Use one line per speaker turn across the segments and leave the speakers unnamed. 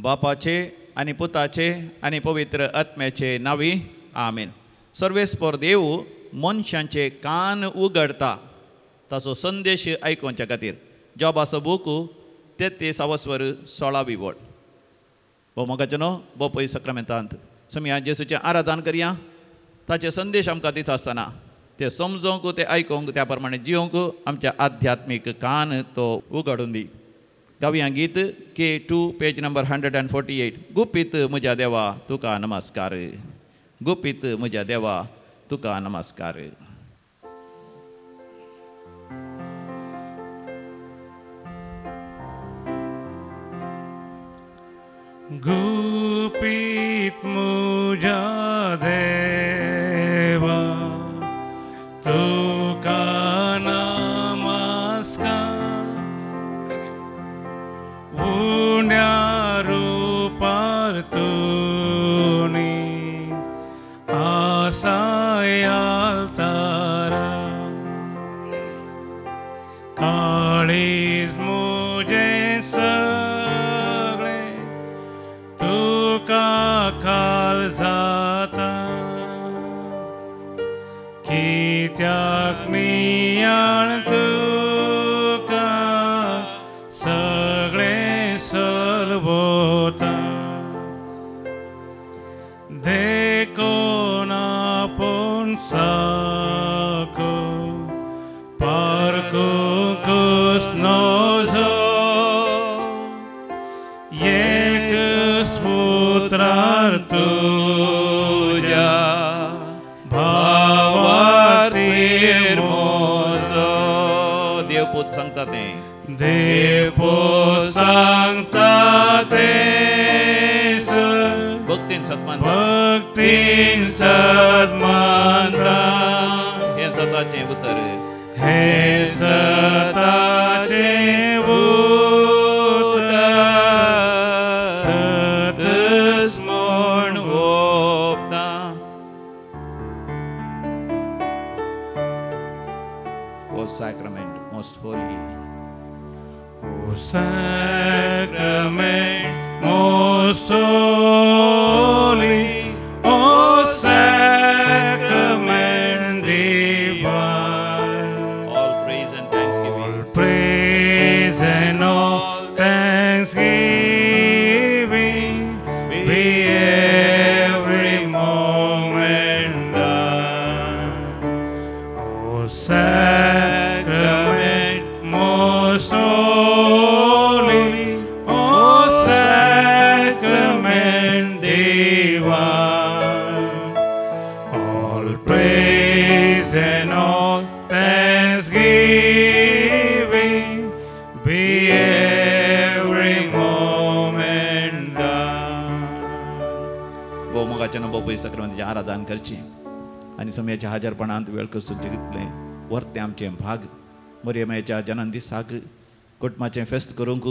बापाचे आनी पुताचे आनी पवित्र आत्म्याचे नांवी आमेन. सर्वेस्पर देव मनशांचे कान उगडता ताचो संदेश आयकुच्या खातीर. जॉबाचो बूक 33 वस्वर 16वी वळ. भो मोगाचें न्हू भो पय सक्रमेंतांत समिया जेसूचें आराधन करया. ताचे संदेश आमकां दिता आसतना ते समजोंक ते आयकूंक त्या प्रमाणे जिवंक आमच्या आध्यात्मीक कान तो उगडून दी. गावया गीत K2 page number 148. गुपीत म्हज्या देवा तुका नमस्कार. गुपीत म्हज्या देवा तुका नमस्कार.
गुपीत म्हज्या देवा तुका नमस्कार. उण्या रुपार तुनी आसाय आल्तारा. काळीज म्हजें सगळें तुका खाल जाता. कित्याक नियाळ तुका सगळें सलवता. देखून आपूण साको पारकूंकच नजो. एक स्मुत्रार तुज्या भावार्तीर म्हजो.
देवपूत सांगता तें.
देवपूत सांगता तें
भक्तीन सत्मानता.
भक्तीन सत्मानता.
हें सताचें उतर.
हें सताचें उतर. सतच
म्हूण ओपता. O sacrament most holy.
O sacrament most holy. O sacrament divine.
All praise and thanksgiving.
All praise and all thanksgiving be every moment thine. O sacrament most holy. O sacrament divine. All praise and all thanksgiving be every moment thine.
भोव मोगाचें भोव पय सक्रमेंताचें आराधन करचें आनी समयाच्या हाजरपणांत वेळ कसून जिखितलें वर्तें आमचें भाग मोरयमायेच्या जनन दिसाक कुटुंबाचें फेस्त करूंक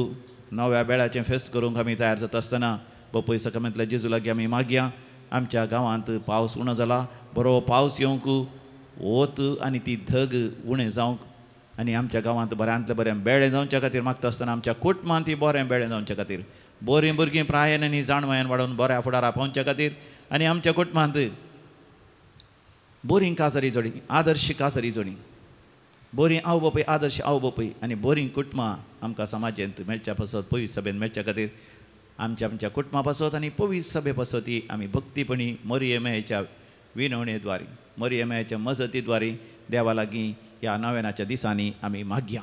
नव्या बेळाचें फेस्त करूंक आमी तयार जाता आसतना बापूय सक्रमेंतल्या जेजू लागीं आमी मागया. आमच्या गांवांत पावस उणो जाला, बरो पावस येवंक, वत आनी ती धग उणें जावंक आनी आमच्या गांवांत बऱ्यांतलें बरें बेळें जावच्या खातीर मागता आसतना आमच्या कुटुंबांत ती बरें बेळें जावच्या खातीर बरीं भुरगीं प्रायेन आनी जाणवायेन वाडोवन बऱ्या फुडारा पावच्या खातीर आनी आमच्या कुटुंबांत बरीं काजारी जोडी, आदर्श काजारी जोडी, बरीं आवय बापूय, आदर्श आवय बापूय आनी बरीं कुटुंबां आमकां समाजेंत मेळच्या पासत पवित्र सभेन मेळच्या खातीर आमच्या आमच्या कुटुंबा पासत आनी पवित्र सभे पासत ही आमी भक्तीपणी मोरयमायेच्या विनवणेद्वारी मोरयमायेच्या मजतीद्वारी देवा लागीं ह्या नव्यानाच्या दिसांनी आमी मागया.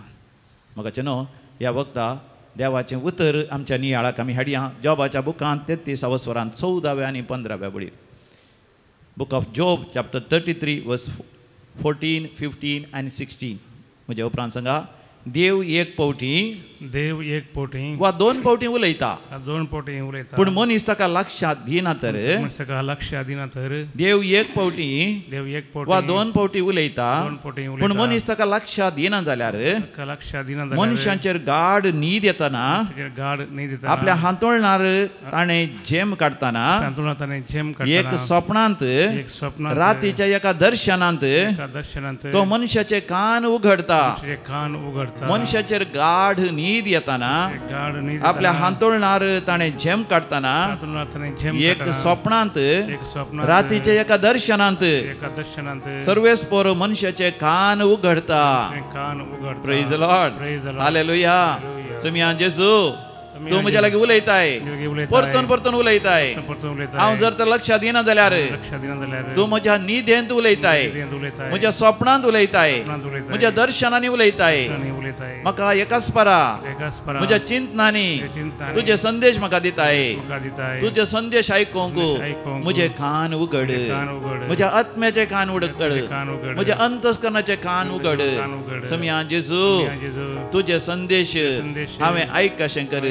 म्हाका न्हू ह्या वखदा देवाचें उतर आमच्या नियाळाक आमी हाडया. जॉबाच्या बुकांत 33 वस्वरांत 14व्या आनी 15व्या बळीर. Book of Job chapter 33 verse 14, 15 आनी 16. म्हज्या उपरांत सांगा. देव एक पावटी.
देव एक पावटी
वा दोन पावटी उलयता.
दोन पावटी उलयता.
पूण मनीस ताका लक्षांत दिना तर.
ताका लक्षांत दिना तर.
देव एक पावटी.
देव एक पावटी
वा दोन पावटी उलयता.
दोन पावटी उलयता.
पूण मनीस ताका लक्षांत दिना जाल्यार
लक्षांत दिना जाल्यार
मनशांचेर गाढ न्हीद येतना.
गाढ न्हीद येतना
आपल्या हांतोळणार ताणें झेम काडटना.
हांतोळणार ताणें झेम काडटना
एक स्वप्नांत.
एक स्वप्नांत
रातीच्या एका दर्शनांत.
एका दर्शनांत
तो मनशाचे कान उघडता.
कान उघडता.
मनशाचेर गाढ न्हीद न्हीद येताना आपल्या हांतोळणार ताणें झेम काडटना एक स्वप्नांत रातीचे एका दर्शनांत सर्वेस्पर मनशाचे कान उगडता. Praise the Lord. Hallelujah. सोमिया जेजू तूं म्हज्या लागीं उलयताय, परतून परतून उलयताय. हांव जर तर लक्षात दिना जाल्यार तूं म्हज्या न्हिदेंत उलयताय, म्हज्या स्वप्नांत उलयताय, म्हज्या दर्शनांनी उलयताय. म्हाका एकाच परा म्हज्या चिंतनांनी तुजे संदेश म्हाका दिताय. तुजे संदेश आयकूंक म्हजे कान उगड, म्हज्या आत्म्याचे कान उगड, म्हज्या अंतस्करणाचे कान उगड. सोमिया जेजू तुजे संदेश हांवें आयकशें कर,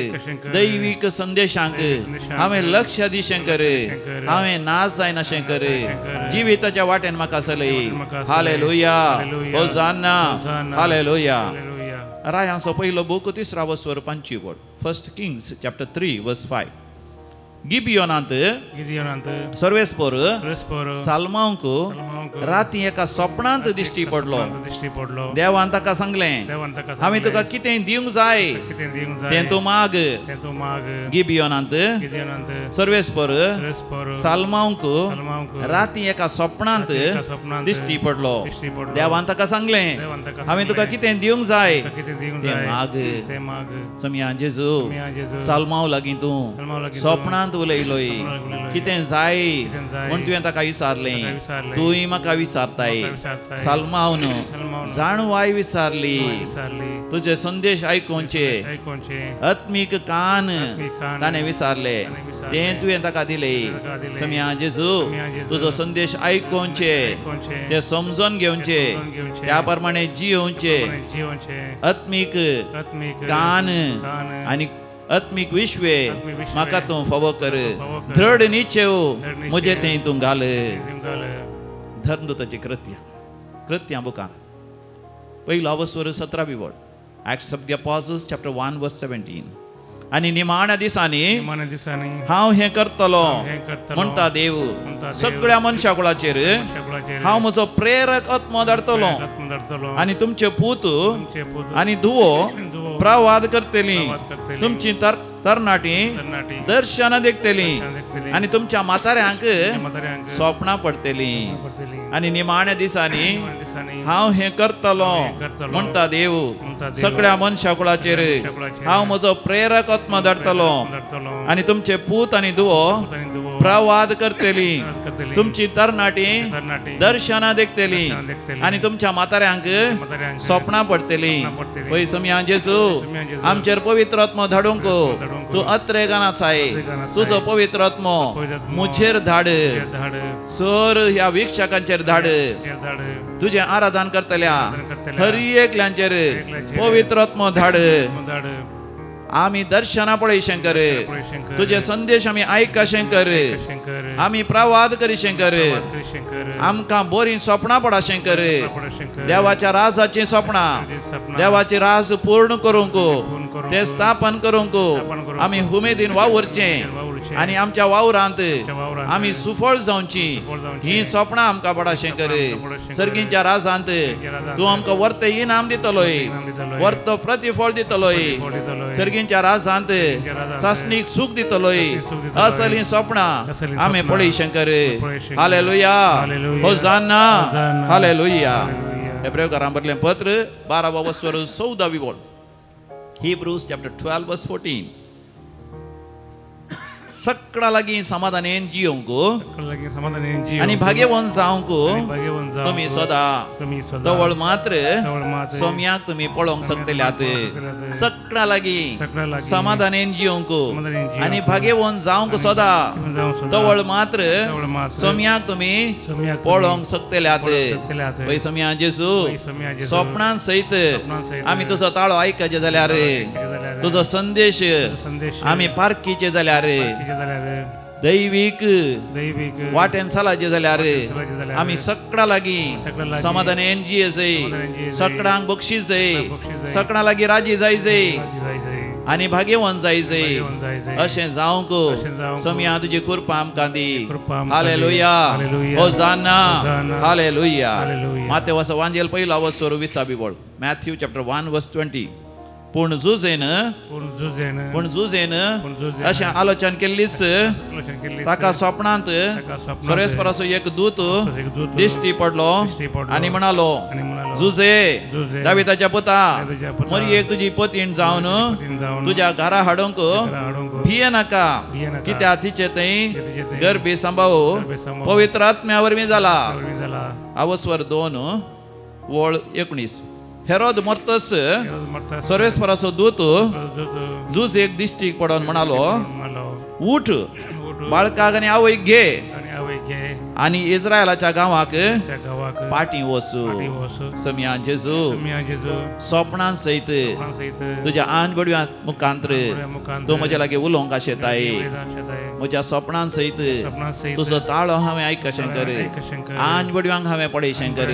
दैवीक संदेशांक हांवें लक्ष दिशें कर, हांवें नाश जायनाशें कर, जिविताच्या वाटेन म्हाका चलय. हालेलुया. होजाना. हालेलुया. रायांचो पयलो बूक तिसरा वस्वर पांचवी बोर्ड, 1 Kings chapter 3 verse 5. गिबियोनांत सर्वेस्पर सालमांक राती एका स्वप्नांत दिश्टी पडलो. देवान ताका सांगलें, हांवें तुका कितें दिवंक जाय तें तूं माग. गिबियोनांत सर्वेस्पर सालमांक राती एका स्वप्नांत दिश्टी पडलो. देवान ताका सांगलें, हांवें तुका कितें दिवंक जाय तें माग. सोमिया जेजू सालमांव लागीं तूं स्वप्नांत उलयलोय, कितें जाय म्हूण तुवें ताका विचारलें, तूंय म्हाका विचारताय. सालमावन जाणवाय विचारली, तुजे संदेश आयकुचे आत्मीक कान ताणें विचारले, तें तुवें ताका दिलें. सोमिया जेजू तुजो संदेश आयकुचे, तें समजून घेवचे, त्या प्रमाणे जियोवचे आत्मीक कान आनी आत्मीक विश्वे म्हाका तूं फावो कर. दृढ निश्चय म्हजे तें तूं घाल. धर्मदूताची कृत्या, कृत्या बुकान पयलो अवस्वर 17वी word, Acts of the Apostles chapter 1 verse 17. आनी निमाण्या दिसांनी हांव हें करतलो म्हणटा देव, सगळ्या मनशा कुळाचेर हांव म्हजो प्रेरक आत्मो धाडटलो आनी तुमचे पूत आनी धुवो प्रवाद करतली, तुमची तरणाटी दर्शनां देखतली आनी तुमच्या म्हाताऱ्यांक स्वप्नां पडटली. आनी निमाण्या दिसांनी हांव हें करतलो म्हणटा देव, सगळ्या मनशा कुळाचेर हांव म्हजो प्रेरक आत्मो धाडटलो आनी तुमचे पूत आनी धुवो प्रवाद करतली, तुमची तरणाटी दर्शनां देखतली आनी तुमच्या म्हाताऱ्यांक स्वप्नां पडटली. पळय सोमिया जेजू आमचेर पवित्र आत्मो धाडूंक तूं अत्रेगान आसाय, तुजो पवित्र आत्मो म्हजेर धाड, सर ह्या वीक्षकांचेर धाड, तुजें आराधन करतल्या हर एकल्यांचेर पवित्र आत्मो धाड. आमी दर्शनां पळय शंकर, तुजे संदेश आमी आयक शंकर, आमी प्रवाद करी शंकर, आमकां बरीं स्वप्नां पडा शंकर, देवाच्या राजाचीं स्वप्नां, देवाची राज पूर्ण करूंक, तें स्थापन करूंक आमी उमेदीन वावुरचें आनी आमच्या वावरांत आमी सुफळ जावची ही स्वप्नां आमकां पडा शंकर. सर्गींच्या राजांत तूं आमकां वर्ते इनाम दितलोय, वर्तो प्रतिफळ दितलोय, सर्गींच्या राजांत सासणीक सूख दितलोय. असली स्वप्नां आमी पळय शंकर. हालेलुया. होजाना. हालेलुया. हेब्रेवकारां बरलें पत्र 12 वस्वर 14वी बोल, Hebrews chapter 12 verse 14. सगळा लागीं समाधानेन जियोंक आनी भाग्यवंत जावंक तुमी सदा तवळ मात्र सोम्याक तुमी पळोवंक शकतल्यात. सगळा लागीं समाधानेन जियोंक आनी भाग्यवंत जावंक सदा तवळ मात्र सोम्याक तुमी पळोवंक शकतल्यात. पळय सोम्या जेजू स्वप्नां सयत आमी तुजो ताळो आयकचे जाल्यार, तुजो संदेश आमी पारखीचे जाल्यार, दैवीक वाटेन चलाचे जाल्यार आमी सगळ्या लागीं समाधानेन जियेजय, सगळ्यांक बक्षीस जाय, सगळ्यां लागीं राजी जायजय आनी भाग्यवंत जायजय. अशें जावंक सोम्या तुजी कृपा आमकां दी. हालेलुया. होजाना. हालेलुया. मातेवाचो वांजेल पयलो वस्वर 20वी बोल, मॅथ्यू चॅप्टर 1 वर्स 20. पूण जुजेन पूण जुजेन अशें आलोचन केल्लीच ताका स्वप्नांत सर्वेस्पराचो एक दूत दिश्टी पडलो आनी म्हणालो, जुजे दाविताच्या पुता, मरियेक तुजी पतीण जावन तुज्या घरा हाडूंक भिये नाका, कित्याक तिचे थंय गर्भी संभाव पवित्र आत्म्या वरवीं जाला. आवस्वर 2:19. हेरोद मरतस सर्वेस्पराचो दूत जुजेक दिश्टीक पडोन म्हणालो, उठ, बाळकाक आनी आवयक घे आनी इस्रायलाच्या गांवाक पाटी वचू. सम्या जेजू स्वप्नान सयत तुज्या आन बडव्या मुखांत्र तूं म्हज्या लागीं उलोवंक आशेताय. म्हज्या स्वप्नान सयत तुजो ताळो हांवें आयकशें कर, आन बडव्यांक हांवें पळयशें कर,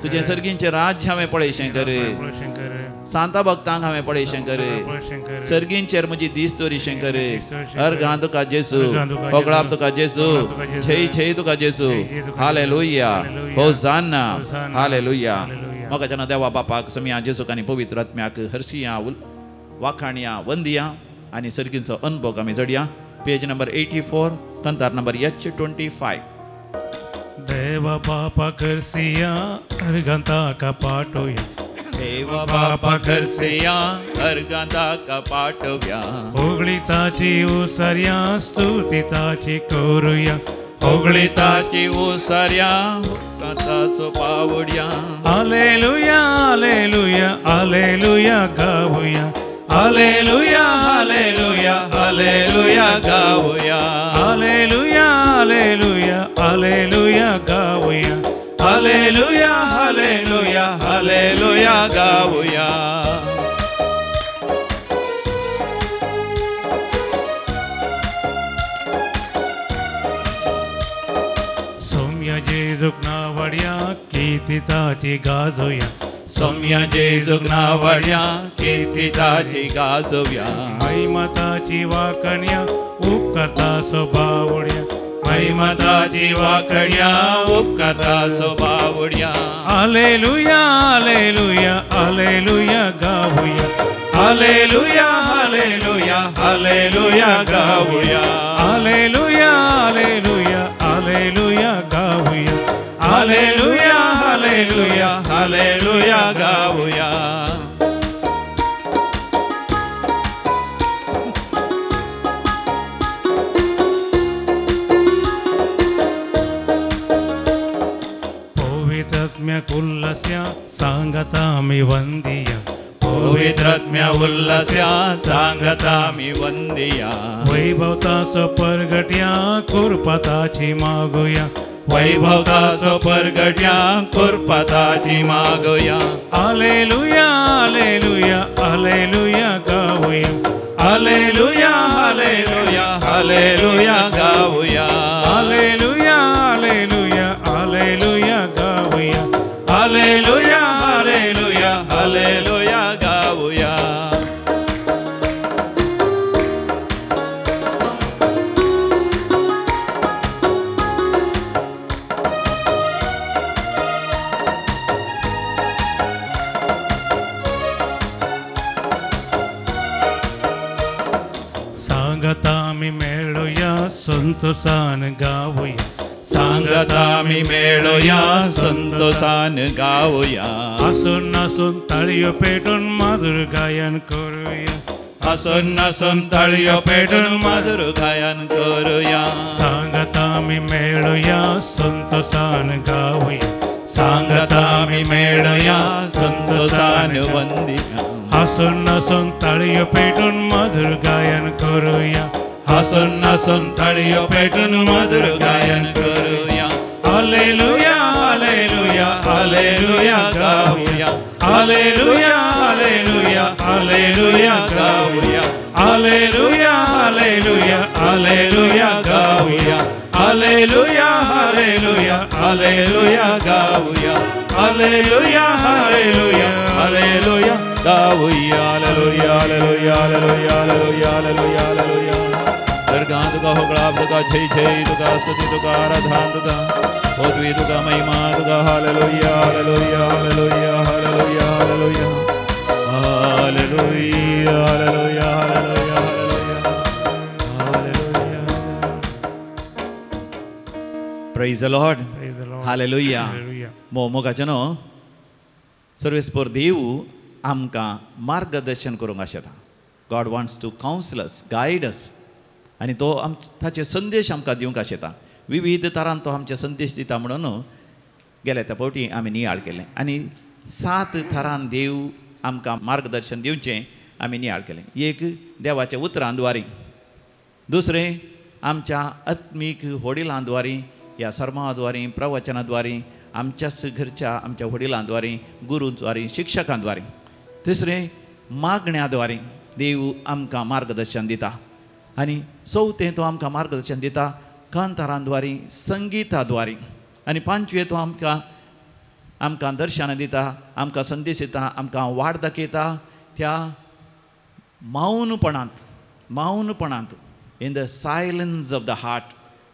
तुजें सर्गींचें राज्य हांवें पळयशें कर, सांता भक्तांक हांवें पळयशें कर, सर्गींचेर म्हजी दीस दवरिशें कर. अर्घां तुका जेजू, होगळाप तुका जेजू, छेय छेय तुका जेजू. हालेलुया, होजाना, हालेलुया. म्हाका जेन्ना देवा बापाक सम्या जेजूक आनी पवित्र आत्म्याक हरसिया वाखाणया वंदिया आनी सर्गींचो अनुभव आमी जडया. पेज नंबर 84, कंतार नंबर H25.
देवा बापा करसिया अर्घां ताका पाठोवया,
देवा बापा करसिया अर्घां ताका पाठोवया,
होगळी ताची उसर्या स्तुती ताची करुया,
होगळी ताची उसर्या ताचो पावड्या.
हालेलुया हालेलुया हालेलुया गावया,
हालेलुया हालेलुया हालेलुया गावया,
हालेलुया हालेलुया हालेलुया गावया,
हालेलुया हालेलुया हालेलुया गावया.
सौम्य जेजूक नावड्या कीर्ती ताची गाजोया,
सौम्य जेजूक नावड्या कीर्ती ताची गाजोया,
महिमा ताची वाकण्या उपकर्ता स्वभावड्या,
महिमा ताची वाकण्या उपकर्ता स्वभावड्या.
हालेलुया हालेलुया हालेलुया गावया,
हालेलुया हालेलुया हालेलुया गावया,
हालेलुया हालेलुया हालेलुया गावया,
हालेलुया हालेलुया हालेलुया गावया.
पवित्रात्म्या उल्लस्या सांगता मी वंदिया,
पवित्रात्म्या उल्लस्या सांगता मी वंदिया,
वैभवताचो परगट्या कृपा ताची मागुया,
वैभवताचो परगट्या कृपा ताची मागुया.
हालेलुया हालेलुया हालेलुया गावया,
हालेलुया हालेलुया हालेलुया गावया,
हालेलुया हालेलुया हालेलुया गावया,
हालेलुया हालेलुया हालेलुया गावया.
सांगता मी मेळोया संतोषान गावया,
सांगता मी मेळोया संतोषान गावया,
हसून नासून ताळयो पेटून माधुर गायन करुया,
हसून नासून ताळयो पेटून माधुर गायन करुया.
सांगता मी मेळोया संतोषान गावया,
सांगता मी मेळोया संतोषान वंदिया,
हसून नासून ताळयो पेटून मधुर गायन करुया,
हसून नासून ताळयो पेटून मधुर गायन करुया. हालेलुया हालेलुया हालेलुया गावया, हालेलुया हालेलुया हालेलुया गावया, हालेलुया हालेलुया हालेलुया गावया, हालेलुया हालेलुया हालेलुया गावया, हालेलुया हालेलुया हालेलुया गावया, हालेलुया हालेलुया हालेलुया हालेलुया हालेलुया हालेलुया. दर्गा तुका होगळाप तुका जय जय तुका स्तुती तुका आराधना तुका पदवी तुका महिमा तुका. Hallelujah hallelujah hallelujah hallelujah hallelujah
Hallelujah, hallelujah, hallelujah, hallelujah.
Praise the Lord.
Praise the Lord.
Hallelujah.
Hallelujah.
मोगाचें न्हू सर्वेस्पर देव आमकां मार्गदर्शन करूंक आशेता. God wants to counsel us, guide us. आनी तो ताचे संदेश आमकां दिवंक आशेता. विविध तरान तो आमचे संदेश दिता म्हणून गेल्या त्या फावटी आमी नियाळ केलें आनी 7 थरान देव आमकां मार्गदर्शन दिवचें आमी नियाळ केलें. एक, देवाच्या उतरां द्वारी. दुसरें, आमच्या आत्मीक वडिलां द्वारी, ह्या सर्मां द्वारी, प्रवचना द्वारी, आमच्याच घरच्या आमच्या वडिलां द्वारी, गुरू द्वारी, शिक्षकां द्वारी. तिसरें, मागण्या द्वारी देव आमकां मार्गदर्शन दिता. आनी चवथें, तो आमकां मार्गदर्शन दिता कांतारां द्वारी, संगीता द्वारी. आनी पांचवें, तो आमकां आमकां दर्शनां दिता, आमकां संदेश दिता, आमकां वाट दाखयता त्या मौनपणांत, मौनपणांत, in the silence of the heart.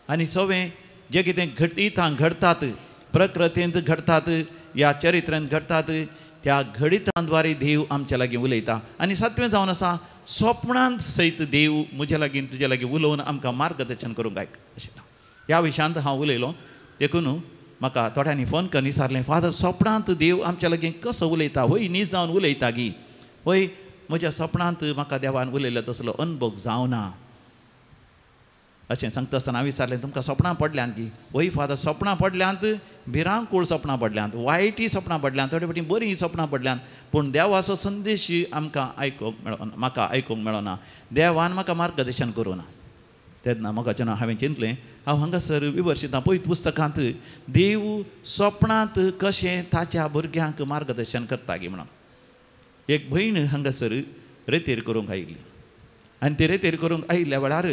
आनी सवें जें कितें घटितां घडटात, प्रकृतींत घडटात, ह्या चरित्रांत घडटात, त्या घडितां द्वारे देव आमच्या लागीं उलयता. आनी सातवें जावन आसा स्वप्नांत सयत देव म्हज्या लागीं तुज्या लागीं उलोवन आमकां मार्गदर्शन करूंक आयक अशें. ह्या विशयांत हांव उलयलो देखून म्हाका थोड्यांनी फोन करून विचारलें, फादर स्वप्नांत देव आमच्या लागीं कसो उलयता? हय न्हीद जावन उलयता गी? हय म्हज्या सपनांत म्हाका देवान उलयलो तसलो अनुभव जावना अशें सांगता आसतना हांवें विचारलें, तुमकां सपनां पडल्यांत की? वय फादर सपनां पडल्यांत, भिरांकूळ सपनां पडल्यांत, वायटी सपनां पडल्यांत, थोडे फावटी बरीं सपनां पडल्यांत, पूण देवाचो संदेश आमकां आयकूंक मेळना, म्हाका आयकूंक मेळना, देवान म्हाका मार्गदर्शन करूं ना. तेन्ना म्हाका जेन्ना हांवें चिंतलें, हांव हांगासर विवर्शितां पळयत पुस्तकांत देव सपनांत कशें ताच्या भुरग्यांक मार्गदर्शन करता गी म्हणून. एक भयण हांगासर रेतेर करूंक आयिल्ली आनी ती रेतेर करूंक आयिल्ल्या वेळार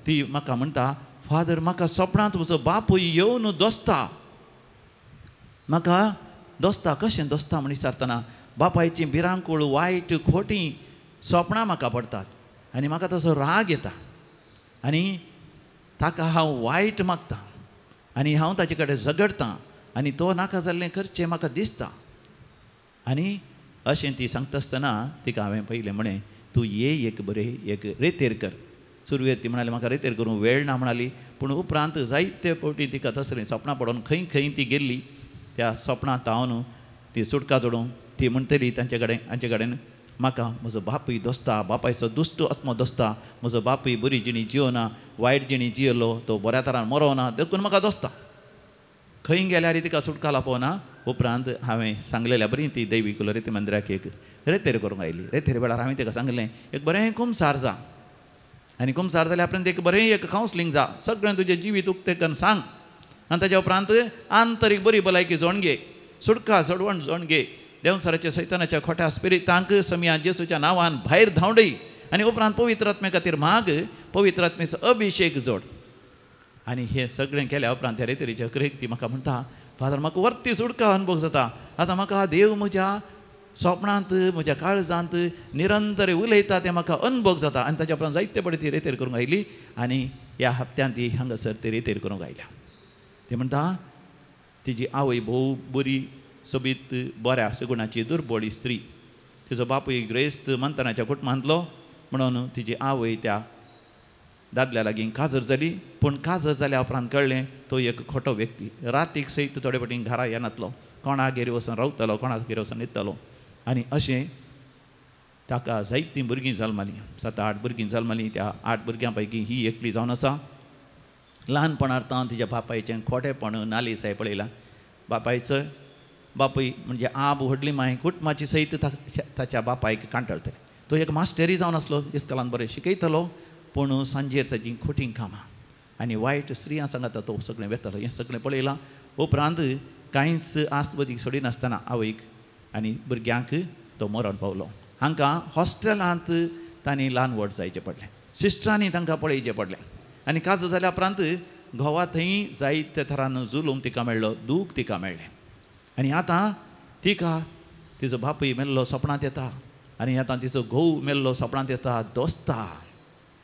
ती म्हाका म्हणटा, फादर म्हाका सपनांत म्हजो बापूय येवन दोस्ता, म्हाका दोस्ता. कशें दोस्ता म्हण विचारतना बापायची भिरांकूळ वायट खोटी सपनां म्हाका पडटात आनी म्हाका तसो राग येता आनी ताका हांव वायट मागता आनी हांव ताचे कडेन झगडटां आनी तो नाका जाल्लें करचें म्हाका दिसता. आनी अशें ती सांगता आसतना तिका हांवें पयलें म्हणें, तूं ये एक बरें एक रेतेर कर. सुरवेर ती म्हणाली म्हाका रेतेर करूंक वेळ ना म्हणाली, पूण उपरांत जायते फावटी तिका तसलीं सपनां पडोवन खंय खंय ती गेल्ली. त्या सपनां तावन ती सुटका जोडूंक ती म्हणटली तांचे कडेन हांचे कडेन, म्हाका म्हजो बापूय दोस्ता, बापायचो दुश्ट आत्मो दोस्ता, म्हजो बापूय बरी जिणी जियोना, वायट जिणी जियेलो, तो बऱ्या तरान मरोना, देखून म्हाका दोस्ता. खंय गेल्यार तिका सुटका लापोना. उपरांत हांवें सांगलेल्या बरी ती दैवीक रेती मंदिराक एक रेतेर करूंक आयली. रेतेर वेळार हांवें तिका सांगलें, एक बरें कुमसार जा आनी कुमसार जाल्या उपरांत एक बरें एक कावन्सिलींग जा, सगळें तुजें जिवीत उक्तें करून सांग आनी ताच्या उपरांत आंतरीक बरी भलायकी जोण घे, सुटका सोडवण जोण घे, देवसाराच्या सैतानाच्या खोट्या स्पिरितांक समिया जेसूच्या नांवान भायर धांवडय आनी उपरांत पवित्र आत्मे खातीर माग, पवित्र आत्मेचो अभिशेक जोड. आनी हें सगळें केल्या उपरांत त्या रेतेरीच्या अकरेक ती म्हाका म्हणटा, फादर म्हाका वर्ती सुटका अनुभव जाता, आतां म्हाका देव म्हज्या सपनांत म्हज्या काळजांत निरंतर उलयता तें म्हाका अनुभव जाता. आनी ताच्या उपरांत जायते पडे ती रेतेर करूंक आयली आनी ह्या हप्त्यांत ती हांगासर ती रेतेर करूंक आयल्या. ती म्हणटा तिजी आवय भोव बरी सोबीत बऱ्या सगुणाची दुर्बोळी स्त्री, तिजो बापूय ग्रेस्त मंतनाच्या कुटुंबांतलो म्हणून तिजी आवय त्या दादल्या लागीं काजर जाली. पूण काजर जाल्या उपरांत कळ्ळें तो एक खोटो व्यक्ती, रातीक सयत थोडे फावटी घरा येनातलो, कोणागेर वचून रावतलो, कोणागेर वचून न्हिदतलो. आनी अशें ताका जायतीं भुरगीं जल्मालीं, 7-8 भुरगीं जल्मालीं. त्या 8 भुरग्यां पैकी ही एकली जावन आसा. ल्हानपणार तावन तिच्या बापायचें खोटेपण नालिसाय पळयलां. बापायचो बापूय म्हणजे आब व्हडली माय कुटुंबाची सयत ताच्या बापायक कांटाळटले. तो एक मास्टरी जावन आसलो, इस्कॉलान बरें शिकयतलो, पूण सांजेर ताची खोटी कामां आनी वायट स्त्रियां सांगता तो सगळें वेतलो. हें सगळें पळयलां. उपरांत कांयच आस्तबदीक सोडिनासतना आवयक आनी भुरग्यांक तो मरण पावलो. हांकां हॉस्टेलांत तांणी ल्हान व्हड जायचें पडलें, सिस्टरांनी तांकां पळयचें पडलें. आनी काज जाल्या उपरांत घोवा थंय जायते तरान जुलूम तिका मेळ्ळो, दूख तिका मेळ्ळें. आनी आतां तिका तिजो बापूय मेल्लो सपनांत येता आनी आतां तिचो घोव मेल्लो सपनांत येता, दोस्ता.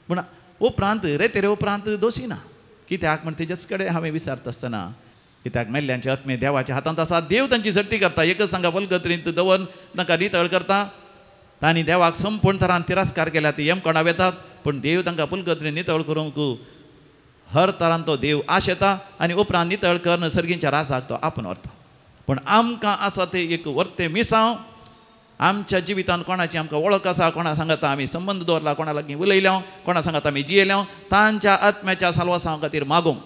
पूण उपरांत रेतेरे उपरांत दोशी ना, कित्याक म्हण तिच्याच कडेन हांवें विचारता आसतना, कित्याक मेल्ल्यांचे आत्मे देवाच्या हातांत आसा, देव तांची सर्ती करता, एकच तांकां वलगत्रींत दवरून तांकां नितळ करता. तांणी देवाक संपूर्ण तरान तिरस्कार केल्या, ती यमकोणा वेतात, पूण देव तांकां पुलगत्री नितळ करूंक हर तरान तो देव आशेता आनी उपरांत नितळ करून सर्गींच्या राजाक तो आपूण व्हरता. पूण आमकां आसा तें एक वर्तें मिसांव. आमच्या जिवितांत कोणाची आमकां वळख आसा, कोणा सांगता आमी संबंद दवरला, कोणा लागीं उलयल्या, कोणा सांगता आमी जियेल्या, तांच्या आत्म्याच्या साल्वासांव खातीर मागूंक.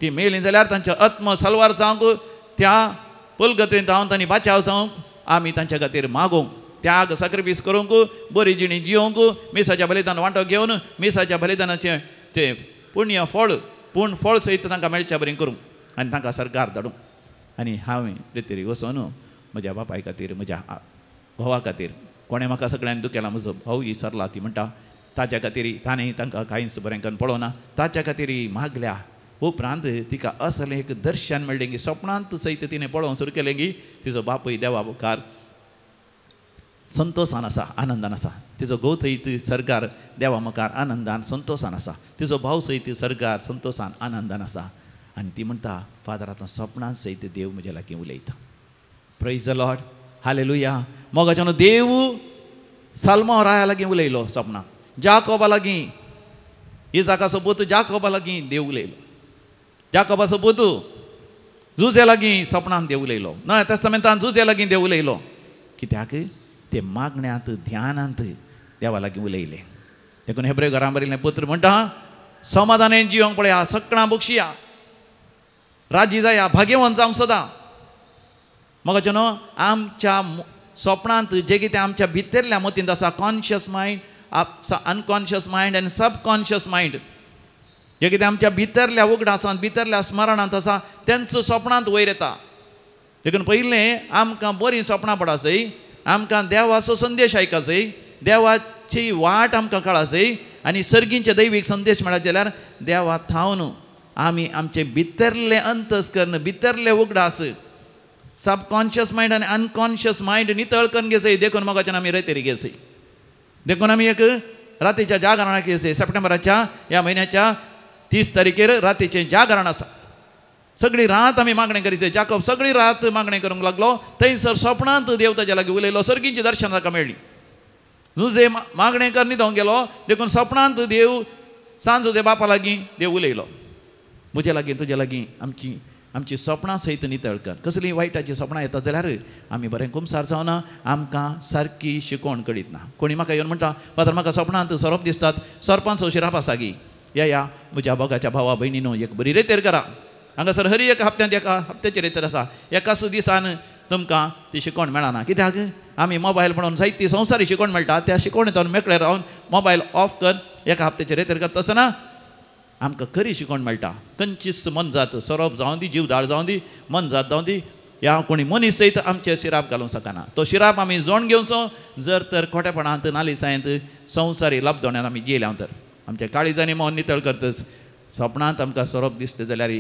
ती मेली जाल्यार तांच्या आत्म साल्वार जावंक, त्या पुलगत्रींत हांव तांणी बाचाव जावंक आमी तांच्या खातीर मागूंक, त्याग सॅक्रिफायस करूंक, बरी जिणी जियोंक, मिसाच्या बलिदान वांटो घेवन मिसाच्या बलिदानाचें तें पुण्य फळ पूण फळ सयत तांकां मेळच्या बरें करूंक आनी तांकां सरकार धाडूंक. आनी हांवें रेतेरी वचून म्हज्या बापाय खातीर, म्हज्या घोवा खातीर, कोणें म्हाका सगळ्यांनी दुखेला, म्हजो भाव सरला ती म्हणटा, ताच्या खातीर ताणें तांकां कांयच बरें करून पळोवना, ताच्या खातीर मागल्या. उपरांत तिका असलें एक दर्शन मेळ्ळें की सपनांत सयत तिणें पळोवंक सुरू केलें की तिजो बापूय देवा मुखार संतोशान आसा, आनंदान आसा. तिजो घोव सयत सरकार देवा मुखार आनंदान संतोशान आसा, तिजो भाव सयत सरकार संतोशान आनंदान आसा. आनी ती म्हणटा, फादर आतां सपनांत सयत देव म्हज्या लागीं उलयता. Praise the Lord, hallelujah. मोगाच्यान देव साल्मांव राया लागीं उलयलो सपनांत, जाकोबा लागीं, इजाकाचो पूत जाकोबा लागीं देव उलयलो, जाकोबाचो पूत जुजे लागीं सपनांत देव उलयलो, नव्या तेस्तामेंतान जुजे लागीं देव उलयलो. कित्याक ते मागण्यांत ध्यानांत देवा लागीं उलयले. देखून हेब्रे घरां बरयल्लें पत्र म्हणटा, समाधानान जियोंक पळया, सकणां बक्षिया, राजी जाया, भाग्यवंत जावंक सदां. मोगाचो न्हू आमच्या सपनांत जें कितें आमच्या भितरल्या मतींत आसा, कॉन्शियस मायंड, अनकॉन्शियस मायंड आनी सबकॉन्शियस मायंड, जें कितें आमच्या भितरल्या उगडासांत भितरल्या स्मरणांत आसा तेंचो सपनांत वयर येता. देखून पयलें आमकां बरीं सपनां पडासय, आमकां देवाचो संदेश आयकासय, देवाची वाट आमकां कळासय आनी सर्गींचे दैवीक संदेश मेळत जाल्यार देवा थावन आमी आमचे भितरले अंतस्कर्ण, भितरले उगडास, सबकॉन्शियस मायंड आनी अनकॉन्शियस मायंड नितळ करून घेसय. देखून मोगाच्यान आमी रेतेरी घेसय, देखून आमी एक रातीच्या जागरणाक घेसय. सप्टेंबराच्या ह्या म्हयन्याच्या 30 तारखेर रातीचें जागरण आसा. सगळी रात आमी मागणें करीत. जाकोब सगळी रात मागणें करूंक लागलो, थंयसर सपनांत देव ताच्या लागीं उलयलो, सर्गींची दर्शन ताका मेळ्ळी. जुजे मागणें कर न्हिदोंक गेलो, देखून सपनांत देव सांज जुजे बापा लागीं देव उलयलो, म्हजे लागीं तुजे लागीं आमची आमची सपनां सयत नितळ कर. कसलीं वायटाचीं सपनां येतात जाल्यार आमी बरें कुमसार जावना, आमकां सारकी शिकोवण कळीत ना. कोणी म्हाका येवन म्हणटा, फादर म्हाका सपनांत सोरोप दिसतात, सोरपांचो शिराप आसा गी, या या म्हज्या भोगाच्या भावा भयणीनो एक बरी रेतेर करा. हांगासर हर एक हप्त्यांत एका हप्त्याची रेतेर आसा, एकाच दिसान तुमकां ती शिकोवण मेळना. कित्याक आमी मोबायल पळोवन जायती संवसारी शिकोवण मेळटा, त्या शिकोवणेंत मेकळे रावन मोबायल ऑफ कर, एका हप्त्याची रेतेर करता आसतना आमकां खरी शिकोवण मेळटा. खंयचीच मनजात, सोरोप जावं दी, जीवदाळ जावं दी, मनजात जावं दी, ह्या कोणी मनीस सयत आमचे शिराप घालूंक शकना. तो शिराप आमी जोण घेवचो जर तर खोटेपणांत नालिसायेंत संवसारी लब्दोण्यान आमी गेल्या तर आमच्या काळिजांनी मन नितळ करतच सपनांत आमकां सोरोप दिसता जाल्यार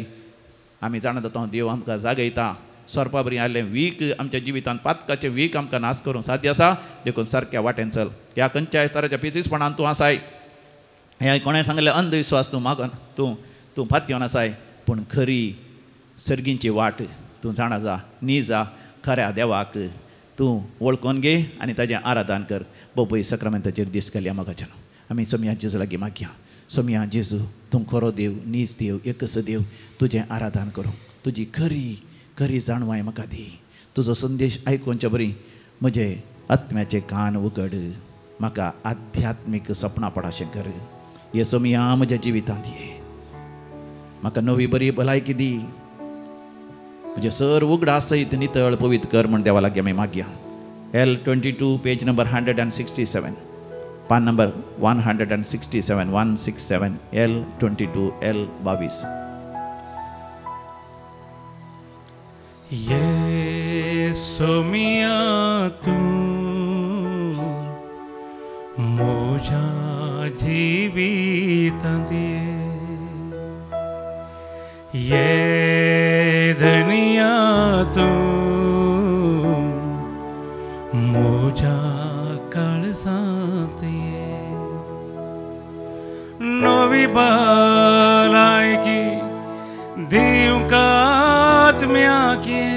आमी जाणा जाता देव आमकां जागयता. सोरपा बरी आयिल्लें वीख आमच्या जिवितांत पातकाचें वीख आमकां नाश करूंक साध्य आसा. देखून सारक्या वाटेन चल. ह्या खंयच्याय स्तराच्या पितीसपणान तूं आसाय, हें कोणें सांगलें अंधविश्वास तूं मागन, तूं तूं फातयोन आसाय, पूण खरी सर्गींची वाट तूं जाणा जा, न्ही जा, खऱ्या देवाक तूं वळखून घे आनी ताजें आराधन कर. बोबय सक्रामेंताचेर दीस घालया मोगाच्यान. आमी सोमया जेजू लागीं मागया. सोमया जेजू, तूं खरो देव, नीज देव, एकच देव, तुजें आराधन करूं, तुजी खरी खरी जाणवाय म्हाका दी. तुजो संदेश आयकुचे बरी म्हजे आत्म्याचे कान उगड, म्हाका आध्यात्मीक सपनां पडाशें कर. हे सोमया म्हज्या जिवितांत ये, म्हाका नवी बरी भलायकी दी, म्हजें सर उगडास सयत नितळ पवित्र कर म्हण देवा लागीं आमी मागया. L22 page number 167, पान नंबर 167, 167, L22 L22.
ये सोमिया तूं म्हज्या जिवितांत ये धनिया तूं म्हज्या काळजांत ये नवी भलायकी दिवंक आत्म्याक ये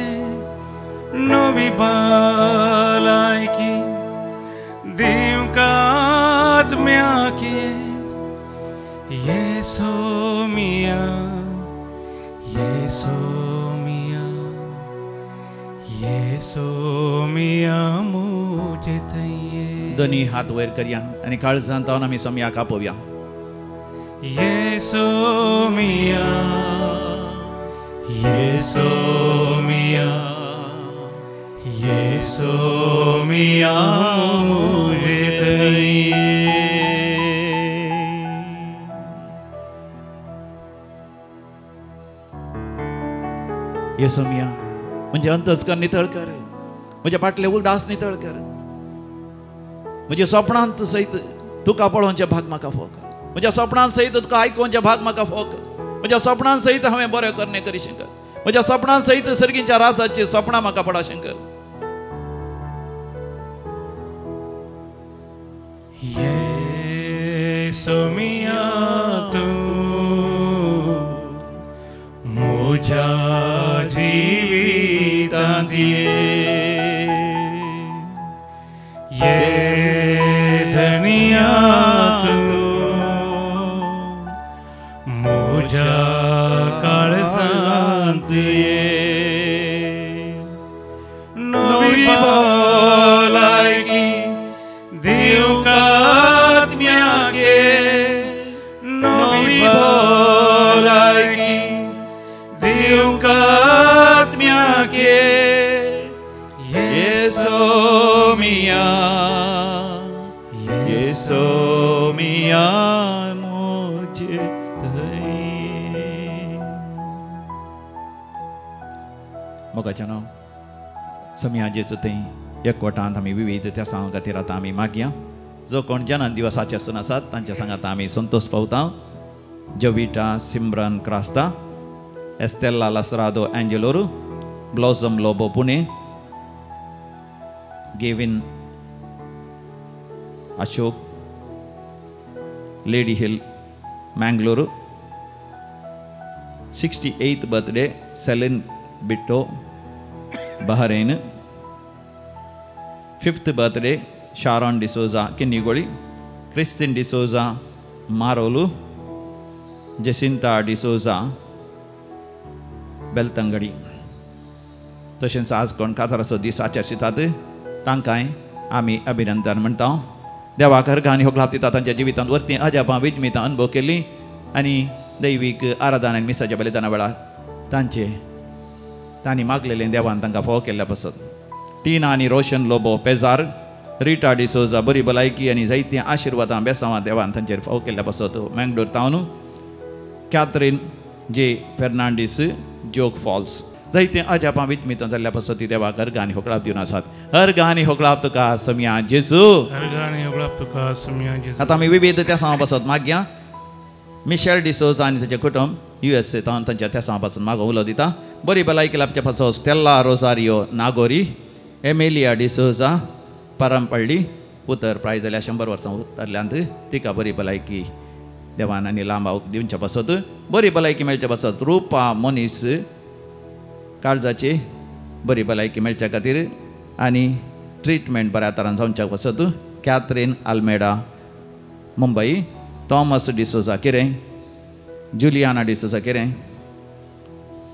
नवी भलायकी दिवंक ये सोमिया, ये सोमिया, ये सोमिया मुझे थंय।
दोनी हात वयर करया आनी काळजांत तावन आमी सोमयाक आपोवया।
ये सोमिया, ये सोमिया, ये सोमिया मुझे थंय।
ये सोमिया म्हणजे अंतस्कर नितळ कर, म्हज्या फाटले उगडास नितळ कर, म्हज्या सपनांत सयत तुका पळोवचें भाग म्हाका फोक, म्हज्या सपनांत सयत तुका आयकोवचें भाग म्हाका फोक, म्हज्या सपनांत सयत हांवें बरें करणे करी शंकर, म्हज्या सपनांत सयत सर्गीच्या राजाची सपनां म्हाका पडा शंकर।
ये सोमिया तूं म्हज्या जिवितांत ये, ये धनिया तूं म्हज्या काळजांत ये, नवी भलायकी दिवंक आत्म्याके, नवी भलायकी दिवंक आत्म्याके।
ये सोमिया, ये सोमिया मुझे थंय। मोगाचें नांव सोमिया जेजू थंय एकवटांत आमी विविध त्या सांगा खातीर आतां आमी मागया। जो कोण जनन दिवसाचे आसून आसात तांच्या सांगात आमी संतोष पावता। Jovita Simran Crasta, Estella Lasrado Angeloru, Blossom Lobo Pune, Gavin Ashok, Lady Hill Mangalore. 68th birthday Celine Bitto Bahrain. 5th birthday Sharon D'Souza Kinnigoli, Christine D'Souza Marolu, Jacinta D'Souza Belthangady. तशेंच आज कोण काजाराचो दीस आचरितात तांकांय आमी अभिनंदन म्हणटा। देवाक हरगा आनी होगलाप दिता तांच्या जिवितांत वरतीं अजापां विजमितां अनुभव केल्लीं आनी दैवीक आराधना आनी मिसाच्या बलिदाना वेळार तांचे तांणी मागलेलें देवान तांकां फावो केल्ल्या पासत। टिना आनी रोशन लोबो पेजार, रिटा डिसोजा बरी भलायकी आनी जायतीं आशिर्वादां बेसांवां देवान तांचेर फावो केल्ल्या पासत Mangalore तावन। Catherine J Fernandes Jog Falls. जायते अजापां विजमितां जाल्ल्या पासत ती देवाक हरगा आनी होगळाप दिवन आसात। हरगा आनी होगळाप तुका सोमया जेजू,
हरगा आनी होगळाप तुका सोमया जेजू।
आतां आमी विविध तेसांवां पासत मागया। मिशेल डिसोजा आनी ताचें कुटुंब USA तावन तांच्या तेसांवां पासून मागो उलो दिता। बरी भलायकी लाभच्या पासत स्टेल्ला रोजारियो नागोरी, एमेलिया डिसोजा परमपल्ली, उतर प्राय जाल्यार 100 वर्सां उतरल्यांत तिका बरी भलायकी देवान आनी लांब दिवच्या पासत, बरी भलायकी मेळच्या पासत रुपा मनीस काळजाची बरी भलायकी मेळच्या खातीर आनी ट्रिटमेंट बऱ्या तरान जावच्या पासत कॅथरीन आल्मेडा मुंबई, थॉमस डिसोजा किरें, जुलियाना डिसोजा किरें,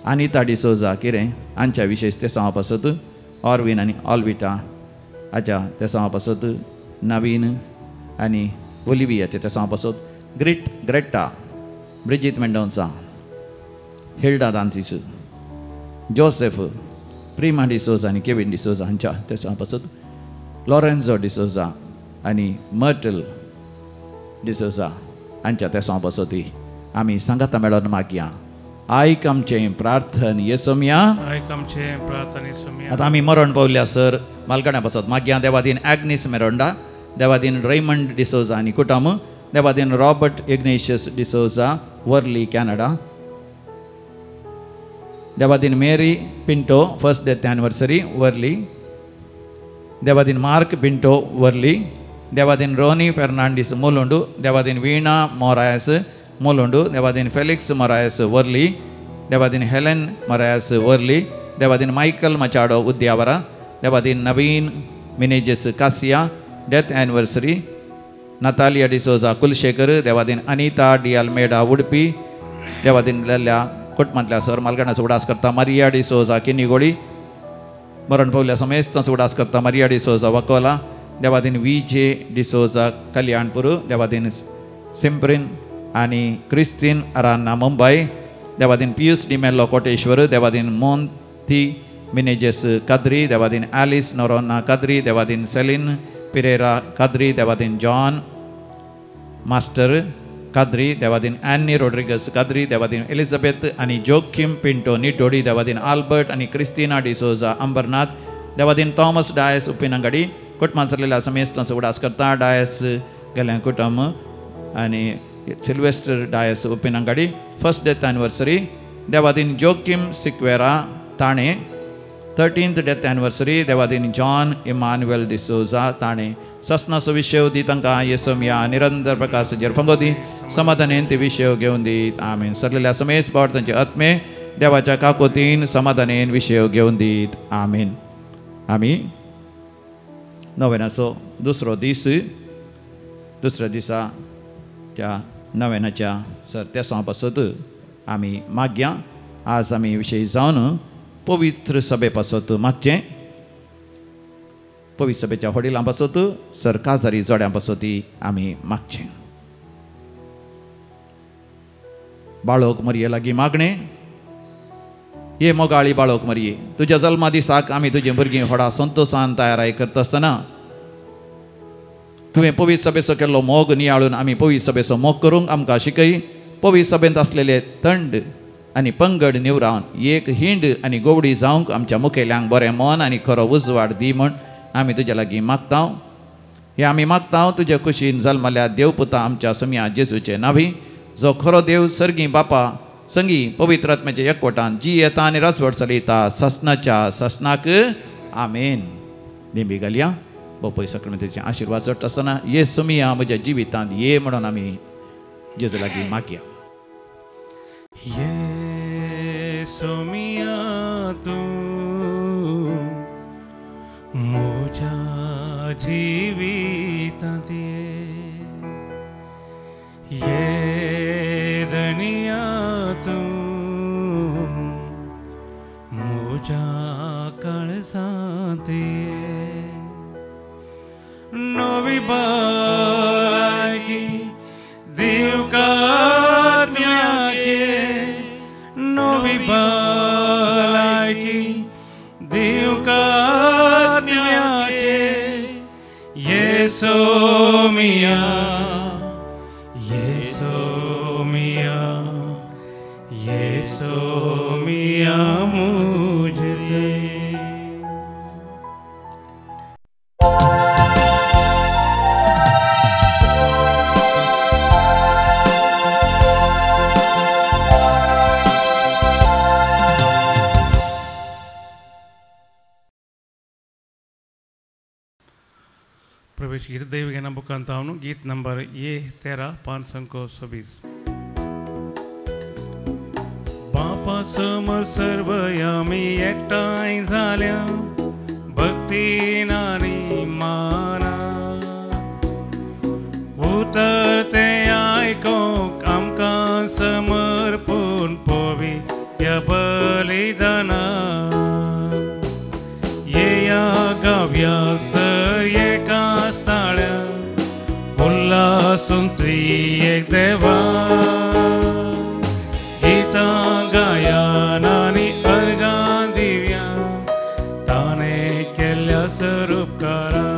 अनिता डिसोजा किरें हांच्या विशेष तेसांवा पासत ऑर्विन आनी ऑल्विटा हाच्या तेसांवा पासत नवीन आनी ओलिवियाच्या तेसांवा पासत Greta Brigitte Mendonca, Hilda Dantis, Joseph Prima D'Souza आनी केविन डिसोजा हांच्या तेसांवा पासत लॉरेन्झो डिसोजा आनी मर्टल डिसोजा हांच्या तेसांवा पासत आमी सांगाता मेळोन मागया। आयक आमचें प्रार्थन येसोमया,
आयक आमचें प्रार्थन येसोमया।
आतां आमी मरण पावल्या सर मालकाण्या पासत मागया। देवादीन एग्नीस मेरोंडा, देवादीन रेमंड डिसोजा आनी कुटुंब, देवादीन Robert Ignatius D'Souza Worli Canada, देवादीन Mary Pinto first death anniversary Worli, देवादीन मार्क पिंटो वर्ली, देवादीन रोनी फेर्नांडीस मुलुंडू, देवादीन वीणा मोरायस मुलुंडू, देवादीन फेलिक्स मोरायस वर्ली, देवादीन हेलेन मोरायस वर्ली, देवादीन मायकल मचाडो उद्यावरा, देवादीन Naveen Menezes Kasiya death anniversary Natalia D'Souza Kulshekar देवादीन अनिता डी अल्मेडा उडपी देवादीन लेल्या कुटुंबांतल्या सर मालगणाचो उडास करता मारिया डिसोजा किनीगोळी मरण पावल्या समेस्तांचो उडास करता मारिया डिसोजा वकोला देवादीन व्ही जे डिसोजा कल्याणपूर देवादीन सिम्प्रीन आनी क्रिस्तीन अरान्ना मुंबय देवादीन पियूस डिमेल्लो कोटेश्वर देवादीन मोंती मिनेजेस काद्री देवादीन आलिस नोरोना काद्री देवादीन सेलीन पिरेरा काद्री देवादीन जॉन मास्टर काद्री देवादीन एन्नी रोड्रिगस काद्री देवादीन एलिझाबेथ आनी जोखीम पिंटो निटोडी देवादीन आल्बर्ट आनी क्रिस्तिना डिसोजा अंबरनाथ देवादीन थॉमस डायस उप्पिनंगडी कुटुंबान सरलेल्या समेस्तांचो उडास करता डायस गेल्या कुटुंब आनी Sylvester Dias Uppinangady first death anniversary देवादीन Joachim Sequeira Thane 13th death anniversary देवादीन जॉन इमानुएल डिसोजा ताणे ससनाचो विशय दी तांकां येसोमिया निरंतर प्रकाशाचेर फंगो दी समाधानेन ते विशय घेवन दीत आमेन. सरलेल्या समेस बावट तांचे आत्मे देवाच्या काकोतीन समाधानेन विशय घेवन दीत आमेन. आमी नव्यानाचो दुसरो दीस दुसऱ्या दिसा त्या नव्यानाच्या सर तेसां पासत आमी मागया. आज आमी विशय जावन पवित्र सभे पासत मागचें पवित्र सभेच्या वडिलां पासत सर काजारी जोड्यां पासत आमी मागचें. बाळोक मरये लागीं मागणें हे मोगाळी बाळोक मरये तुज्या जल्मा दिसाक आमी तुजे भुरगीं व्हडा संतोशान तयाराय करता आसतना तुवें पवित्र सभेचो केल्लो मोग नियाळून आमी पवित्र सभेचो मोग करूंक आमकां शिकय. पवित्र सभेंत आसलेले थंड आनी पंगड निवरावन एक हिंड आनी गोवडी जावंक आमच्या मुखेल्यांक बरें मन आनी खरो उजवाड दी म्हूण आमी तुज्या लागीं मागता. हे आमी मागता तुज्या कुशीन जल्मल्या देवपुता आमच्या समिया जेजूचे नावी जो खरो देव सर्गी बापा संगी पवित्र आत्म्याच्या एकवटान जी येता आनी राजवट चलयता ससनाच्या ससनाक आमेन. दिंबी घालया बापूय सक्रमेंताचे आशिर्वाद जोडटा आसतना ये समिया म्हज्या जिवितांत ये म्हणून आमी जेजू लागीं मागया.
ये सोमिया तूं म्हज्या जिवितांत ये धनिया तूं म्हज्या काळजांत नवी बागी दिवकात्म्याके नवी बालायकी दिवकात्म्याके ये सोमिया ये सोमिया ये सोमिया मुझे ते. प्रवेश गीत देव बुकांतावनु गीत नंबर ये 13 526. बापा समोर सर्व आमी एकठांय जाल्या भक्तीन आनी माना उतर तें आयकोंक आमकां समर्पूण पोवी ह्या बलिदाना येया गावया सर एका ताळ्या उल्हासून एक देवा गीतां गायन आनी अर्गां दिव्या ताणें केल्ल्या स्वरूपकारा.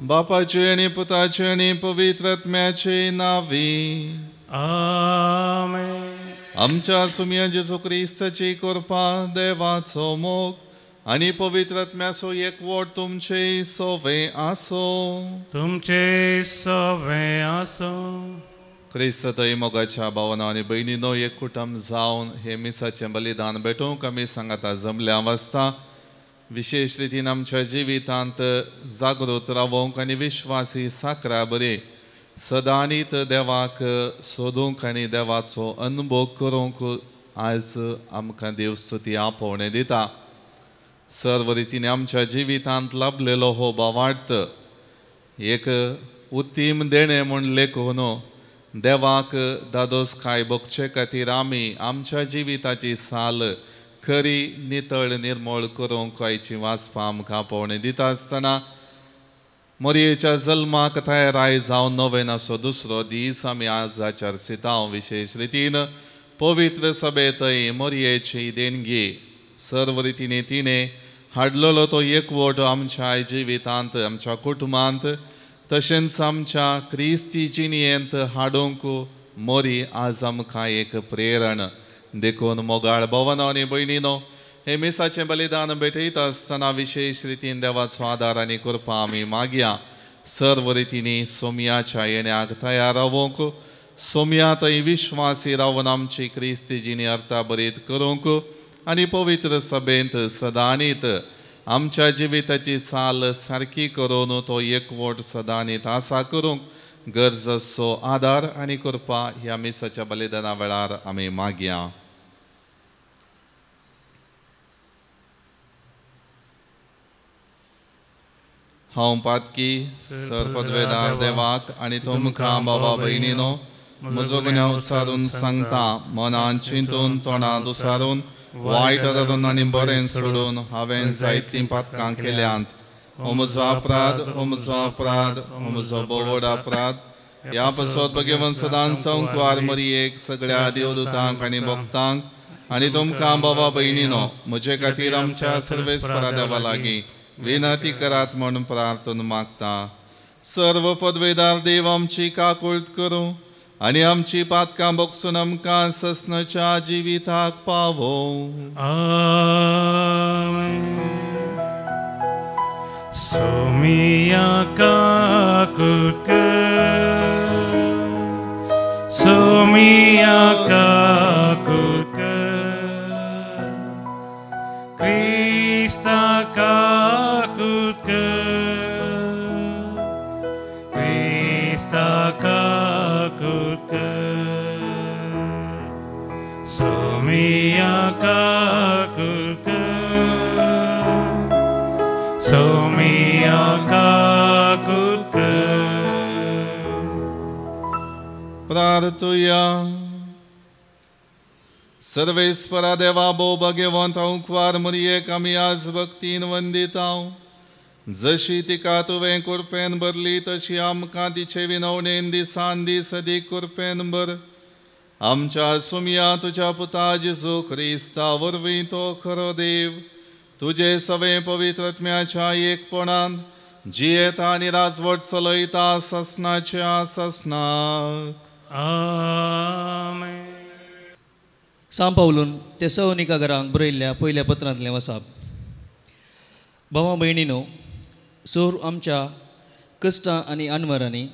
बापाचे आनी पुताचे आनी पवित्र आत्म्याचे नांवी
आमेन.
आमच्या सुमिया जेजू क्रिस्ताची कृपा देवाचो मोग आनी पवित्र आत्म्याचो एकवट तुमचे सोवे आसो
तुमचे सोवे आसो.
क्रिस्तय मोगाच्या भावना आनी भयणीनो एक कुटुंब जावन हे मिसाचें बलिदान भेटोवंक आमी सांगाता जमल्या वासता विशेश रितीन आमच्या जिवितांत जागृत रावोंक आनी विश्वासी साकरा बरी सदांनीत देवाक सोदूंक आनी देवाचो अनुभव करूंक आयज आमकां देव स्तुती आपोवणें दिता. सर्व रितीन आमच्या जिवितांत लाभलेलो हो भावार्थ एक उत्तीम देणें म्हूण लेखून देवाक दादोसकाय भोगचे खातीर आमी आमच्या जिविताची साल खरी नितळ निर्मळ करूंक आयची वाचपां आमकां पावणे दिता आसतना मोरयेच्या जल्माक तयाराय जावन नोवेनाचो दुसरो दीस आमी आज आचरसिता. विशेश रितीन पवित्र सभेंतय मोरयेची देणगी सर्व रितीनी तिणें हाडलेलो तो एकवट आमच्या जिवितांत आमच्या कुटुंबांत तशेंच आमच्या क्रिस्ती जिणयेंत हाडूंक मोरी आज आमकां एक प्रेरण. देखून मोगाळ भवनो आनी भयणीनो हे मिसाचें बलिदान भेटयता आसतना विशेश रितीन देवाचो आदार आनी कृपा आमी मागया. सर्व रितीनी सोमयाच्या येण्याक तयार रावूंक सोमया थंय विश्वासी रावन आमची क्रिस्ती जिणी अर्थाभरीत करूंक आनी पवित्र सभेंत सदांनीत आमच्या जिविताची चाल सारकी करून तो एकवट सदांनीत आसा करूंक गरज आसचो आदार आनी कृपा ह्या मिसाच्या बलिदाना वेळार आमी मागया. हांव पातकी सर पदवेदार देवाक आनी तुमकां बाबा भयणीनो म्हजो गुन्यांव उचारून सांगता. मनान चिंतून तोंडांत उसारून वायट धरून आनी बरें सोडून हांवें जायतीं पातकां केल्यांत. हो म्हजो अपराध, हो म्हजो अपराध, हो म्हजो भोव अपराध. ह्या पासत भगवंत सदांच संकवार मरियेक सगळ्या देवदूतांक आनी भक्तांक आनी तुमकां बाबा भयणीनो म्हजे खातीर आमच्या सर्वेस्परा देवा लागीं विनंती करात म्हूण प्रार्थना मागता. सर्व पदवेदार देव आमची काकुळट करूं आनी आमची पातकां बगसून आमकां ससनाच्या जिविताक पावोवं.
आमेन. सोमिया काकुळट कर, सोमिया काकुळट कर, क्रिस्ता काकुळट कर, क्रिस्ता काकुळट कर, सोमिया काकुळट कर, सोमिया काकुळट कर.
प्रार्थुया. सर्वेस्परा देवा भोव भाग्यवंत अंकवार मरियेक आमी आज भक्तीन वंदितांव. जशी तिका तुवें कुरपेन भरली तशी आमकां तिचे विनवणेन दिसान दीस अदीक कुरपेन भर. आमच्या सुमया तुज्या पुता जेजू क्रिस्ता वरवीं तो खरो देव तुजे सवे पवित्र आत्म्याच्या एकपणान जियेता आनी राजवट चलयता ससनाच्या ससनाक.
आमेन.
सांव पावलून तेसलोनिका घरांक बरयल्ल्या पयल्या पत्रांतलें वसाप. भावा भयणीनो, सोर आमच्या कश्टां आनी अनवरांनी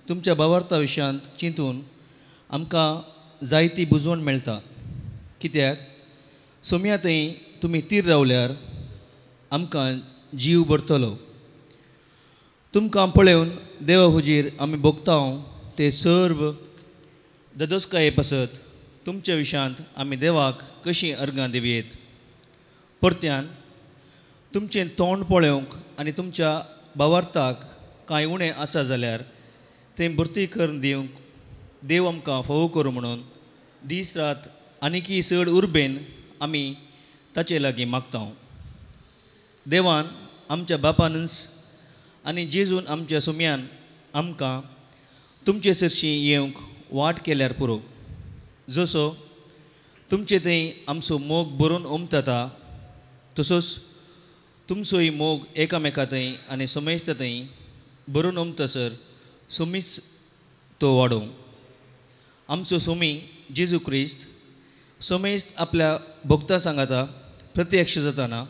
तुमच्या भावार्था विशयांत चिंतून आमकां जायती बुजवण मेळटा. कित्याक सोम्या थंय तुमी तीर रावल्यार आमकां जीव भरतलो. तुमकां पळोवन देवा हुजीर आमी भोगता ते सर्व ददोसकाये पासत तुमच्या विशयांत आमी देवाक कशीं अर्गां दिवयेत. परत्यान तुमचें तोंड पळोवंक आनी तुमच्या भावार्थाक कांय उणें आसा जाल्यार तें भरती करून दिवंक देव आमकां फावो करूं म्हणून दीस रात आनीकी चड उर्बेन आमी ताचे लागीं मागता. देवान आमच्या बापानूच आनी जेजून आमच्या सुम्यान आमकां तुमचे सरशीं येवंक वाट केल्यार पुरो. जसो तुमचे थंय आमचो मोग भरून ओमतता तसोच तुमचोय मोग एकामेका थंय आनी समेस्त थंय भरून ओमतसर सोमीस तो वाडोवं. आमचो सोमी जेजू क्रिस्त समेस्त आपल्या भक्तां सांगाता प्रत्यक्ष जाताना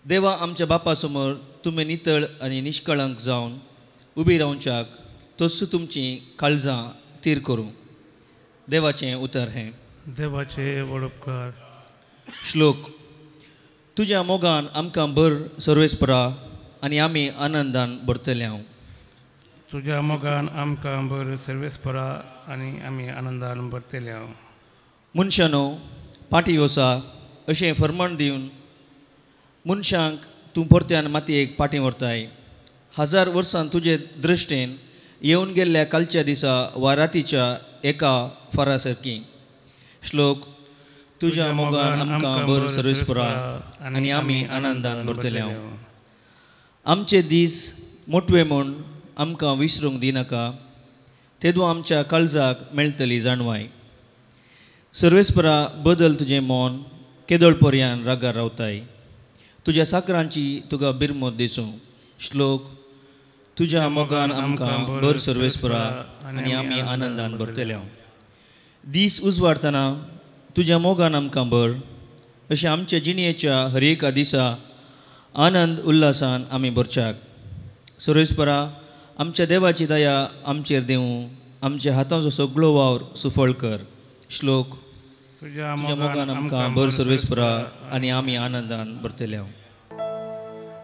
देवा आमच्या बापा समोर तुमी नितळ आनी निश्कळंक जावन उबी रावच्याक तोच तुमचीं काळजां तीर करूं. देवाचें उतर हें.
देवाचे व्हड उपकार.
श्लोक. तुज्या मोगान आमकां भर सर्वेस्परा आनी आमी आनंदान भरतले हांव.
तुज्या मोगान आमकां भर सर्वेस्परा आनी आमी आनंदान भरतले हांव.
मनशानो पाटी वसा अशें फर्माण दिवन मनशांक तूं परत्यान मातयेक फाटीं व्हरताय. 1000 वर्सां तुजे दृश्टेन येवन गेल्ल्या कालच्या दिसा वा रातीच्या एका फारा सारकी. श्लोक. तुज्या मोगान आमकां भर सर्वेस्परा आनी आमी आनंदान भरतले. आमचे दीस मोटवे म्हूण आमकां विसरूंक दिनाका, तेदूं आमच्या काळजाक मेळटली जाणवाय. सर्वेस्परा बदल तुजें मन, केदळ पर्यान रागार रावताय. तुज्या साकरांची तुका बिरमत दिसूं. श्लोक. तुज्या मोगान आमकां भर सर्वेस्परा आनी आमी आनंदान भरतले. दीस उजवाडतना तुज्या मोगान आमकां भर, अशें आमच्या जिणेच्या हर एका दिसा आनंद उल्हासान आमी भरच्याक. सर्वेस्परा आमच्या देवाची दया आमचेर देवूं, आमच्या हाताचो सगळो वावर सुफळ कर. श्लोक. तुज्या मोगान आमकां भर सर्वेस्परा आनी आमी आनंदान भरतले.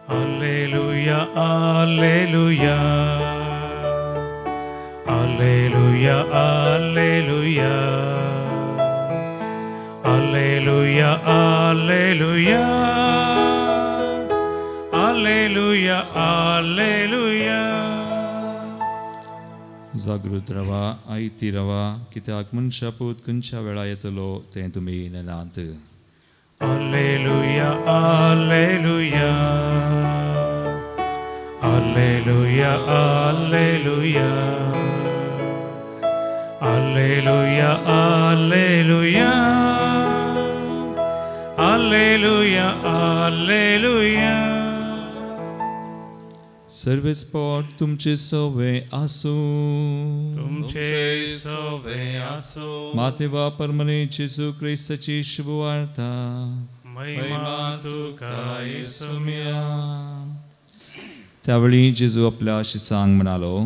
Alleluia, alleluia, alleluia, alleluia, alleluia, alleluia, alleluia, alleluia.
जागृत रावा, आयती रावा, कित्याक मनशा पूत खंयच्या वेळा येतलो तें तुमी नेनात.
Alleluia, alleluia, alleluia, alleluia, alleluia, alleluia, alleluia, alleluia.
सर्वेस्पोर तुमचे सवे आसूं.
तुमचे सवे आसूं.
मातेवा परमने जेजू क्रिस्ताची शुभवार्ता.
महिमा तुका येसुम्या.
त्यावेळी जेजू आपल्या शिसांक म्हणालो,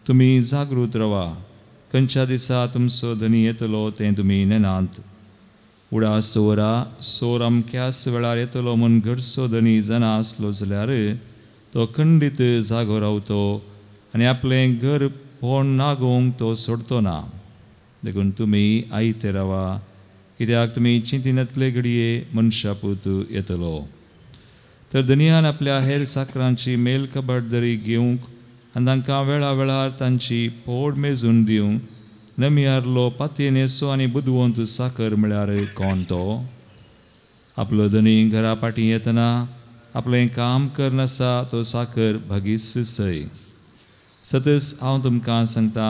तुमी जागृत रावा, खंयच्या दिसा तुमचो धनी येतलो तें तुमी नेनात. उडास दवरा, सोर अमक्याच वेळार येतलो म्हूण घरचो धनी जाणा आसलो जाल्यार तो खंडीत जागो रावतो आनी आपलें घर फोण नागोवंक तो सोडतो ना. देखून तुमी आयते रावा, कित्याक तुमी चिंतिनातले घडये मनशापूत येतलो. तर धनयान आपल्या हेर साकरांची मेल खबरदारी घेवंक आनी तांकां वेळा वेळार तांची पोड मेजून दिवंक नमियारलो पातयेनेसो आनी बुदवंत साकर म्हळ्यार कोण तो? आपलो धनी घरा फाटीं येतना आपलें काम करनासा तो साकर भागीस सय. सतच हांव तुमकां सांगता,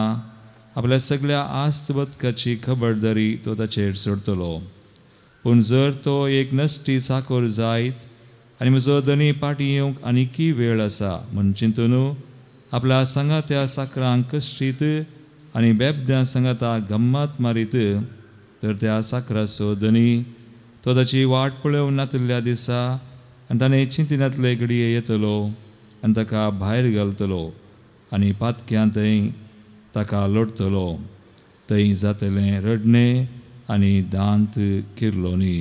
आपल्या सगळ्या आस्त बदकाची खबरदारी तो ताचेर सोडतलो. पूण जर तो एक नश्टी साकर जायत आनी म्हजो धनी फाटीं येवंक आनीकय वेळ आसा म्हूण चिंतून आपल्या सांगात्या साकरांक कश्टीत आनी बेबद्यां सांगाता गम्मात मारीत, तर त्या साकराचो धनी तो ताची वाट पळोवंक नातिल्ल्या दिसा आनी ताणें चिंतिनातले घडये येतलो आनी ताका भायर घालतलो आनी पातक्यां थंय ताका लोटतलो. थंय जातलें रडणें आनी दांत किरलोनी.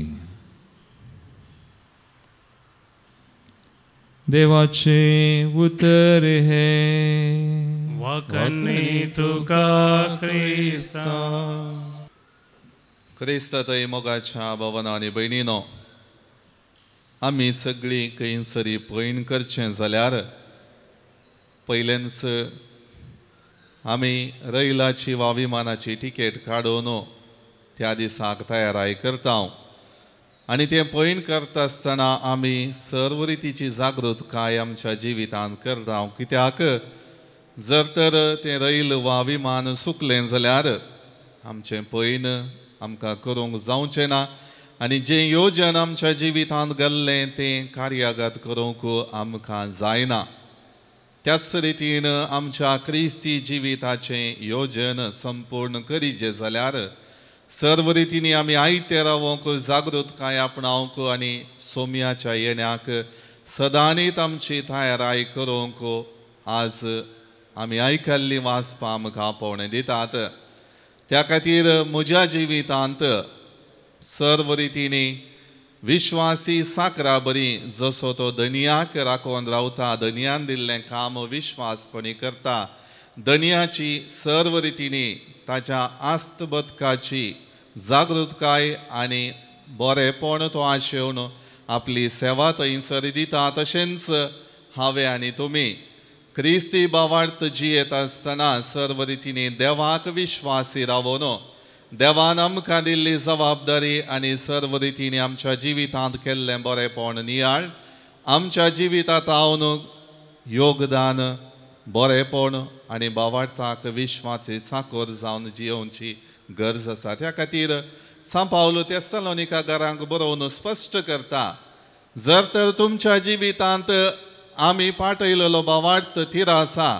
देवाचें उतर हें.
वाकणी तुका क्रिस्ता.
क्रिस्ता थंय मोगाच्या भवना आनी भयणीनो, आमी सगळीं खंयसरी पयण करचें जाल्यार पयलेंच आमी रैलाची वा विमानाची तिकेट काडून त्या दिसाक तयाराय करता आनी तें पयण करता आसतना आमी सर्व रितीची जागृतकाय आमच्या जिवितांत करता. कित्याक जर तर तें रैल वा विमान चुकलें जाल्यार आमचें पयण आमकां करूंक जावचें ना आनी जें योजन आमच्या जिवितांत घाल्लें तें कार्यागत करूंक आमकां जायना. त्याच रितीन आमच्या क्रिस्ती जिविताचें योजन संपूर्ण करीचें जाल्यार सर्व रितींनी आमी आयते रावंक, जागृतकाय आपणावंक आनी सोम्याच्या येण्याक सदांनीत आमची तयाराय करूंक आज आमी आयकल्ली वाचपां आमकां आपोवणें दितात. त्या खातीर म्हज्या जिवितांत सर्व रितींनी विश्वासी साकरा बरी जसो तो धनयाक राखून रावता, धनयान दिल्लें काम विश्वासपणी करता, धनयाची सर्व रितींनी ताच्या आस्त बदकाची जागृतकाय आनी बरेपण तो आशेवन आपली सेवा थंयसर दिता. तशेंच हांवें आनी तुमी क्रिस्ती भावार्थ जियेत आसतना सर्व रितींनी देवाक विश्वासी रावून देवान आमकां दिल्ली जबाबदारी आनी सर्व रितींनी आमच्या जिवितांत केल्लें बरेंपण नियाळ आमच्या जिवितांत हांव योगदान बरेंपण आनी भावार्थाक विश्वाची साकोर जावन जियोवची गरज आसा. त्या खातीर सांव पावलो तेसलोनिका घरांक बरोवन स्पश्ट करता, जर तर तुमच्या जिवितांत आमी पाठयलेलो भावार्थ थीर आसा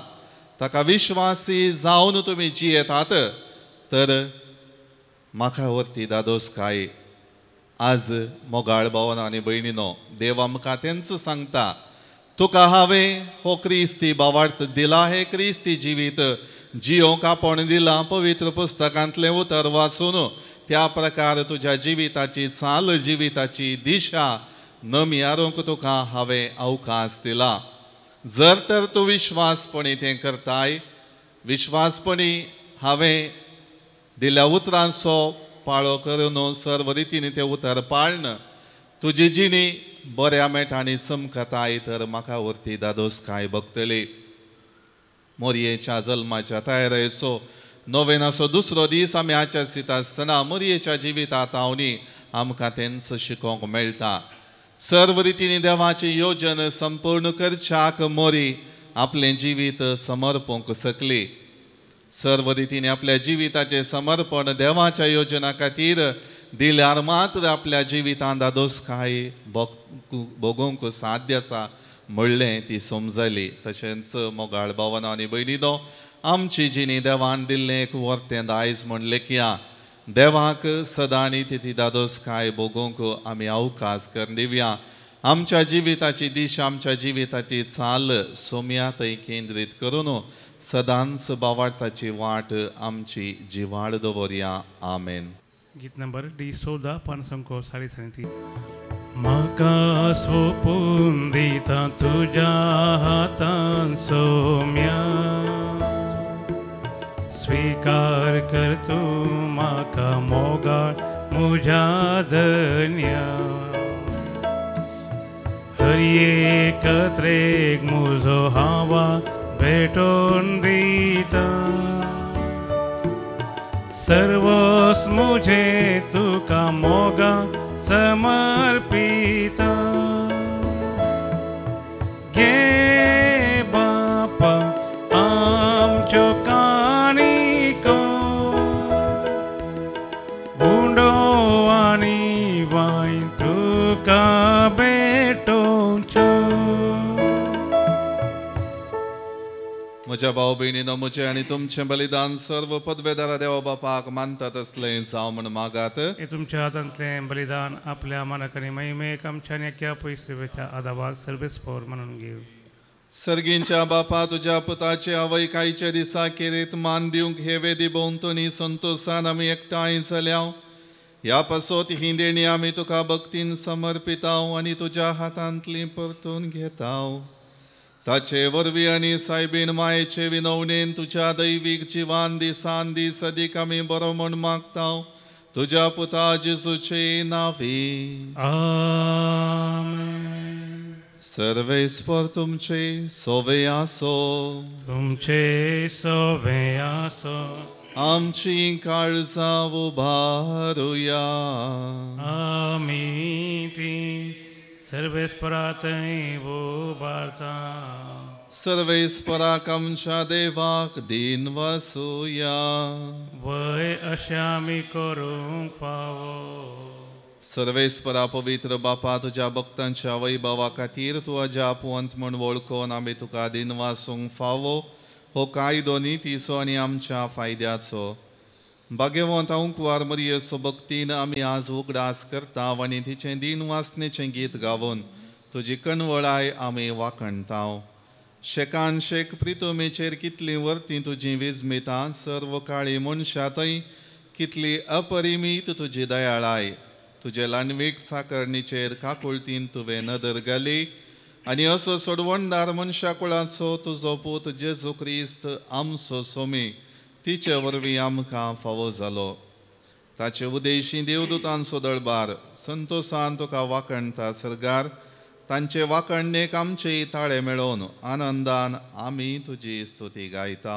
ताका विश्वासी जावन तुमी जियेतात तर म्हाका वरती दादोसकाय. आज मोगाळ भावन आनी भयणीनो, देव आमकां तेंच सांगता, तुका हांवें हो क्रिस्ती भावार्थ दिला, हे क्रिस्ती जिवीत जियोंक आपोवण दिलां. पवित्र पुस्तकांतलें उतर वाचून त्या प्रकार तुज्या जिविताची चाल जिविताची दिशा नमियारूंक तुका हांवें अवकाश दिला. जर तर तूं विश्वासपणी तें करताय, विश्वासपणी हांवें दिल्या उतरांचो पाळो करून सर्व रितीन तें उतर पाळन तुजी जिणी बऱ्या मेटांनी चमकताय तर म्हाका वरती दादोसकाय बगतली. मोरयेच्या जल्माच्या तयारेचो नोवेनाचो दुसरो दीस आमी आचरित आसतना मोरयेच्या जिवितांत हांवनी आमकां तेंच शिकोवंक मेळटा. सर्व रितीनी देवाची योजन संपूर्ण करच्याक मोरी आपलें जिवीत समर्पूंक शकली. सर्व रितीनी आपल्या जिविताचें समर्पण देवाच्या योजना खातीर दिल्यार मात्र आपल्या जिवितांत दादोसकाय भोगूंक साध्य आसा म्हणलें ती समजली. तशेंच मोगाळ भावना आनी भयणीनो, आमची जिणी देवान दिल्लें एक वर्तें दायज म्हण लेखया. देवाक सदां आनी तिती दादोसकाय भोगूंक आमी अवकाश करून दिवया. आमच्या जिविताची दिशा आमच्या जिविताची चाल सोम्या थंय केंद्रीत करून सदांच भावार्थाची वाट आमची जिवाळ दवरया. आमेन.
गीत नंबर डी 14 543. म्हाका सोपून दिता तुज्या हातान सोम्या, स्वीकार कर तूं म्हाका मोगाळ म्हज्या धन्या. हर एकत्रेक म्हजो हांव भेटोवन दिता, सर्वस मुझे तुका मोगा समर्पिता. घे बापा आमच्यो काणिको, उंडो आनी वायन तुका भेटोवच्यो.
म्हज्या भाव भयणीनो, म्हजें आनी तुमचें बलिदान सर्व पदवेदारा देवा बापाक मानता तसलें जावं म्हण मागात.
हे तुमच्या हातांतलें बलिदान आपल्या मानाक आनी महिमेक आमच्या आनी एक्या पयसुवेच्या आदावाक सर्वेस्पोर म्हणून घेव.
सर्गींच्या बापा, तुज्या पुताचे आवयकायच्या दिसा केरीत मान दिवंक हे वेदी भोंवतणी संतोशान आमी एकठांय जाल्या. ह्या पासत ही देणी आमी तुका भक्तीन समर्पिताव आनी तुज्या हातांतली परतून घेताव. ताचे वरवीं आनी सायबीन मायेचे विनवणेन तुज्या दैवीक जिवान दिसान दीस अदीक आमी बरो म्हण मागता तुज्या पुता जेजूचे नांवी.
आमेन.
सर्वेस्पर तुमचे सोवे आसो,
तुमचे सोवे आसो.
आमची काळजां उबारुया,
आमी ती सर्वेस्पराथंय उबारता.
सर्वेस्पराक आमच्या देवाक दीन वसुया,
वय अशें आमी करूंक फावो.
सर्वेस्परा पवित्र बापा, तुज्या भक्तांच्या वैभवा खातीर तूं अजापवंत म्हूण वळखून आमी तुका दीन वासूंक फावो. हो कायदो नितीचो आनी आमच्या फायद्याचो. भाग्यवंत अंकुवार मरियेचो भक्तीन आमी आज उगडास करता आनी तिचें दीन वासनेचें गीत गावन तुजी कणवळाय आमी वाखणता. शेकान शेक प्रितुमेचेर कितलीं वर्तीं तुजीं विजमितां, सर्व काळी मनशां थंय कितली अपरिमीत तुजी दयाळाय. तुजे ल्हानवीक चाकरणीचेर काकुळतीन तुवें नदर घाली आनी असो सोडवणदार मनशा कुळाचो तुजो पूत जेजू क्रिस्त आमचो सोमी तिचे वरवीं आमकां फावो जालो. ताचे उदेशी देवदूतांचो दळबार संतोसान तुका वाखणता सर्गार. तांचे वाखणणेक आमचे ताळे मेळोवन आनंदान आमी तुजी स्तुती गायता.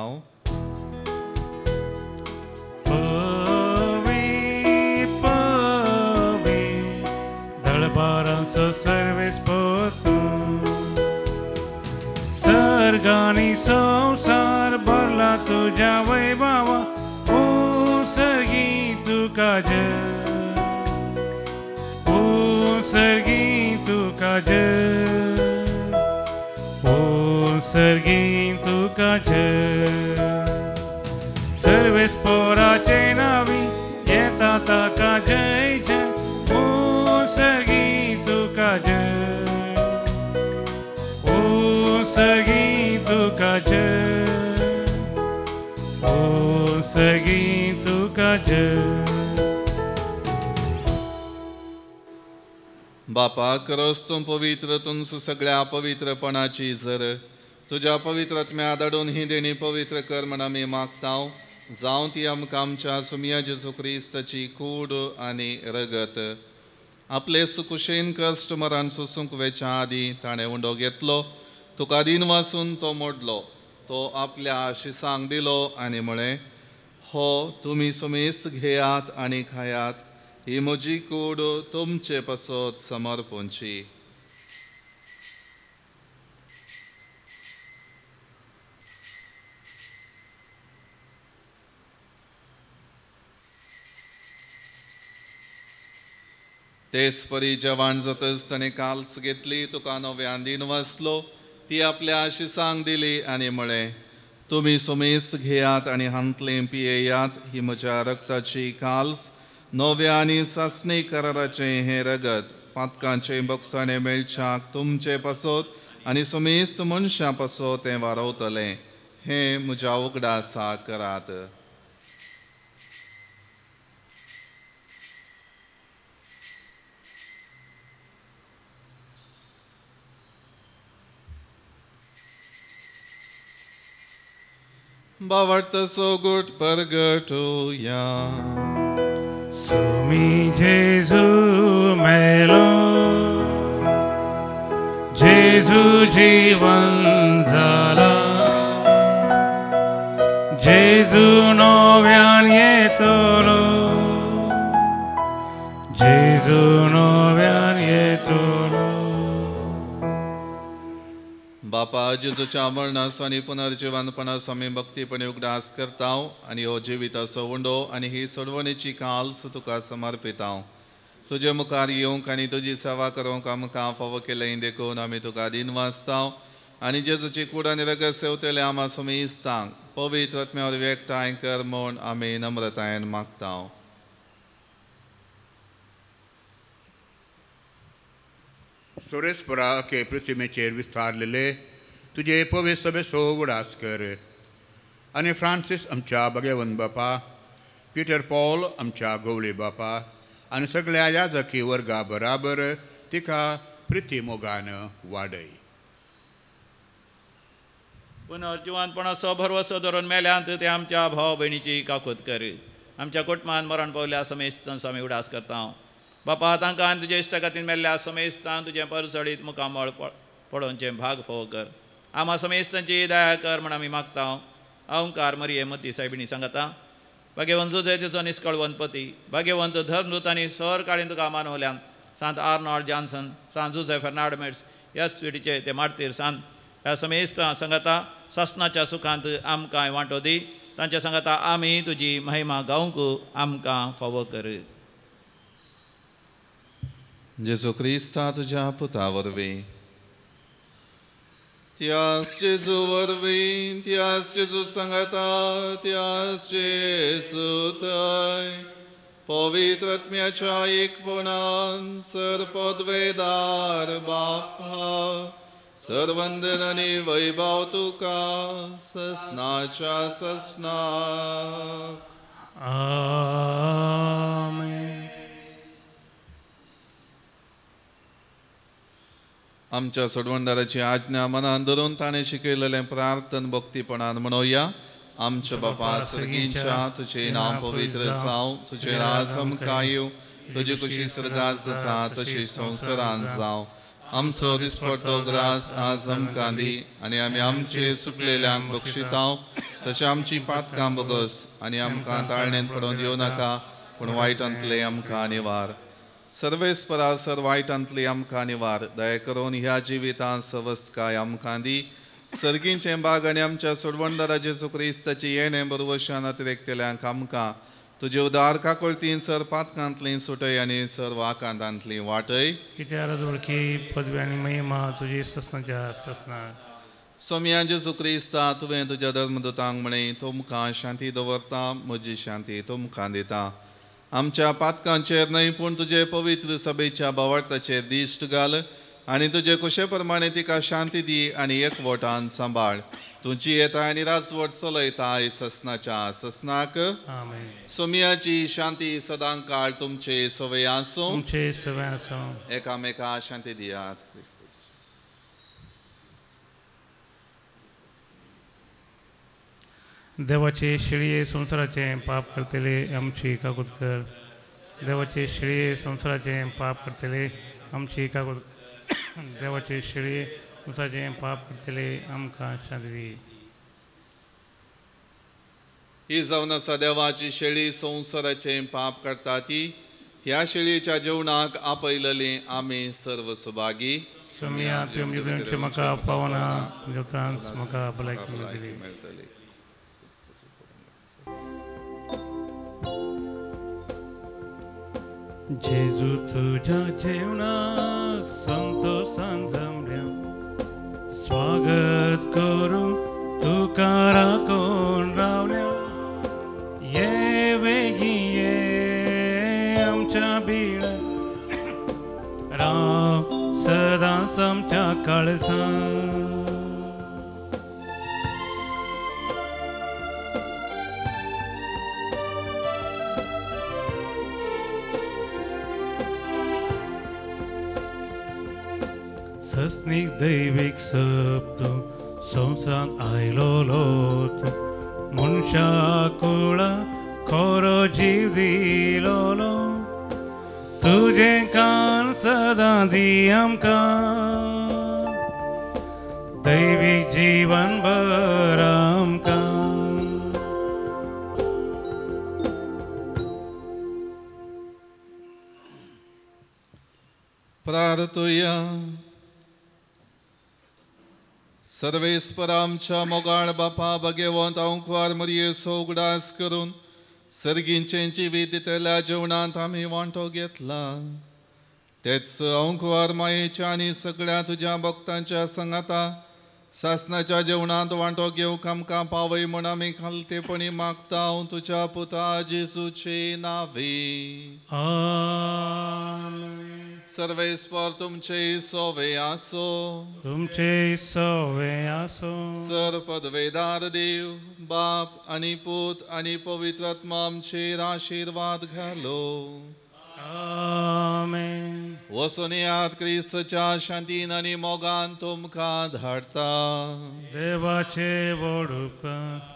दळबारांचो सर्वेस्पर तूं, सर्गानी संवसार भरला तुज्या वैभवा, ओ सर्गी तुका जय, ओ सर्गी तुका जय, ओ सर्गी तुका जय. सर्वेस्पराचे नावी येता ताका जय जय, ओ सर्गी तुका जय, ओ सर्गी तुका जय, ओ सर्गी तुका जय.
बापा खरोच तूं पवित्र, तुमचो सगळ्या पवित्रपणाची जर तुज्या पवित्र आत्म्या धाडून ही देणी पवित्र कर म्हण आमी मागता. जावं ती आमकां आमच्या सुमिया जेजू क्रिस्ताची कूड आनी रगत. आपले सुकुशेन कश्ट मरण सोसूंक वेच्या आदीं ताणें उंडो घेतलो, तुका दीन वासून तो मोडलो, तो आपल्या शिसांक दिलो आनी म्हळें, हो तुमी सुमेस घेयात आनी खायात, ही म्हजी कूड तुमचे पासत समर्पणची. तेच परी जेवण जातच ताणें काल्स घेतली, तुका नव्यान दीन वाचलो, ती आपल्या शिसांक दिली आनी म्हळें, तुमी सुमेस घेयात आनी हांतलें पियेयात, ही म्हज्या रक्ताची काल्स, नव्या आनी सासणी कराराचें हें रगत, पातकांचें बक्षाणें मेळच्याक तुमचे पासत आनी सुमेस्त मनशां पासत तें वारवतलें. हें म्हज्या उगडासा करात. बावडतो गुट परगटुया.
सुमी जेजू मेलो, जेजू जीवन जाला, जेजू नव्यान येतलो, जेजू नव्यान येतलो.
बापा जेजूच्या मरणाचो आनी पुनर्जिवनपणाचो आमी भक्तीपणी उगडास करता आनी हो जिविताचो उंडो आनी ही सोडवणेची काल्स तुका समर्पिता. तुजे मुखार येवंक आनी तुजी सेवा करूंक आमकां फावो केलें देखून आमी तुका दीन वाचता आनी जेजूची कूड आनी रगत सेवतले आमा सुमेस्तांक पवित्र आत्म्या वरवीं एकठांय कर म्हूण आमी नम्रतायेन मागता.
सोरेस्परा के पृथ्वीचेर विस्तारलेले तुजे पवित्र सभेचो उगडास कर आनी फ्रांसीस आमच्या भगवंत बापा, पिटर पॉल आमच्या गवळी बापा आनी सगळ्या याजकी वर्गा बराबर तिका प्रिती मोगान वाडय.
पुनर्जिवंतपणाचो भरवसो धरून मेल्यांत ते आमच्या भाव भयणीची काकूत कर. आमच्या कुटुंबान मरण पावल्या समेस्तांचो आमी उगडास करता. बापा तांकां आनी तुजे इश्टागतीन मेल्ल्या समेस्तांक तुजें परसडीत मुखामळ पळोवचें भाग फोव कर. आमा समेस्तांची दया कर म्हण आमी मागता. अहंकार मरिये मती सायबिणी सांगता. भाग्यवंत जुजेचो निस्कळ वनपती, भाग्यवंत धर्मदूत आनी सर काळीन तुका मानवल्यान सांत आर्नॉल्ड जॉन्सन, सांत जुजे फेर्नाड मेट्स ह्या स्विटीचे ते मार्तीर सांत ह्या समेस्तां सांगता सासनाच्या सुखांत आमकां वांटो दी. तांच्या सांगता आमी तुजी महिमा गावंक आमकां फावो कर.
जेजू क्रिस्ता तुज्या पुता वरवीं, त्यास जेजू वरवीं, त्यास जेजू सांगता, त्यास जेजू थंय पवित्र आत्म्याच्या एकपणान सर पदवेदार बापा सर्वंदन आनी वैभव तुका ससनाच्या ससनाक.
आमेन.
आमच्या सोडवणदाराची आज्ञा मनान धरून ताणें शिकयलेलें प्रार्थन भक्तीपणान म्हणोया. आमच्या बापा सर्गींच्या तुझे नांव पवित्र जावं, तुझे राज आमकां येवं, तुजी कुशी स्वर्गांत जाता तशी संवसारांत जावं. आमचो दिसपडतो ग्रास आज आमकां दी आनी आमी आमचे सुकलेल्यांक बक्षितांव तशें आमची पातकां बगस आनी आमकां ताळणेंत पडोवन दिवं नाका, पूण वायटांतले आमकां निवार. सर्वेस्परा सर वायटांतली आमकां निवार. दया करून ह्या जिवितांत सवस्तकाय आमकां दी. सर्गींचें बाग आनी आमच्या सोडवणदारा जेजू क्रिस्ताची येणें बरवशान अतिरेकतल्यांक आमकां तुजे उदार काकुळतीन सर पातकांतली सुटय आनी सर्व आकांतांतली वाटय.
कित्याक राजवळकी पदवी आनी महिमा तुजी ससनाच्या ससना.
सोम्या जेजू क्रिस्ता, तुवें तुज्या धर्मदूतांक म्हळें, तुमकां शांती दवरता, म्हजी शांती तुमकां दिता. आमच्या पातकांचेर न्हय पूण तुजे पवित्र सभेच्या भावार्थाचेर दिश्ट घाल आनी तुजे कुशे प्रमाणे तिका शांती दी आनी एकवटान सांबाळ. तुजी येता आनी राजवट चलयताय ससनाच्या ससनाक. सोमियाची शांती सदां काळ तुमचे सवय आसूं. एकामेका शांती दियात.
देवाचे शेळये संवसाराचें पाप करतले आमची काकूत कर. देवाचे शेळये संवसाराचें पाप करतले आमची काकूत. देवाचे शेळये संवसाराचें पाप करतले आमकां शांती दी.
ही जावन आसा देवाची शेळी संवसाराचें पाप करता ती. ह्या शेळयेच्या जेवणाक आपयलेली आमी सर्व सुभागी.
सोमिया तुवें म्हाका पावना, तुज्या म्हाका भलायकी मेळटली. जेजू तुझ्या जेवणाक संतोषान जमल्या, स्वागत करूं तुका राखून रावल्या. ये वेगीं ये आमच्या बिळां, राव सदांच आमच्या काळजांत. सस्नीक दैवीक सप तूं संवसारांत आयलोलो तूं, मनशा कुळा खरो जीव दिलोलो. तुजें कान सदां दी आमकां, दैवीक जीवन भर आमकां.
प्रार्थुया. सर्वेस्पर आमच्या मोगाळ बापा भगवंत अंकुवार मरियेचो उगडास करून सर्गींचें जिवीत दितल्या जेवणांत आमी वांटो घेतला. तेच अंकुवार मायेच्या आनी सगळ्या तुज्या भक्तांच्या संगाता सासनाच्या जेवणांत वांटो घेवंक आमकां पावय म्हूण आमी खालतेपणी मागता तुज्या पुता जेजूचे नावे. सर्वेस्पर तुमचे सोवे आसो.
तुमचे सोवे आसो.
सर पदवेदार देव बाप आनी पूत आनी पवित्र आत्मा आमचेर आशिर्वाद घालो.
आमेन.
वचून येयात, क्रिस्ताच्या शांतीन आनी मोगान तुमकां धाडटा.
देवाचे व्हड उपकार.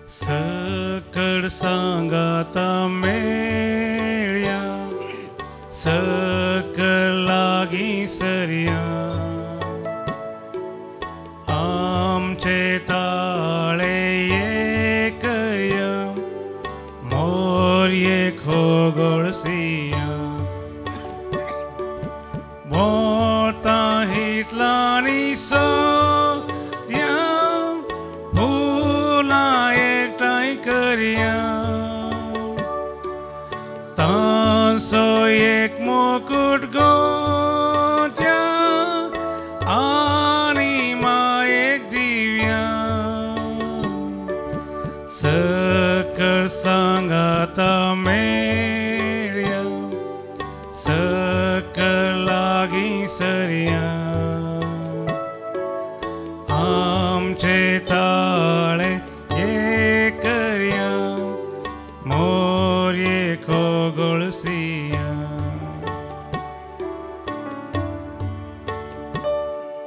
सकळ सांगाता मेळया, सकळ लागीं सरया. आमचे ताळे एकया, मोरये खोगोळसिया. मोता हितलानी सोद्या, फुलां एकठांय करया. तांचो एक मुकुट गोत्या आनी मायेक दिव्या. सकळ सांगाता मेळया, सकळ लागीं सरया. आमचे ताळे एकया, देखो गळसी।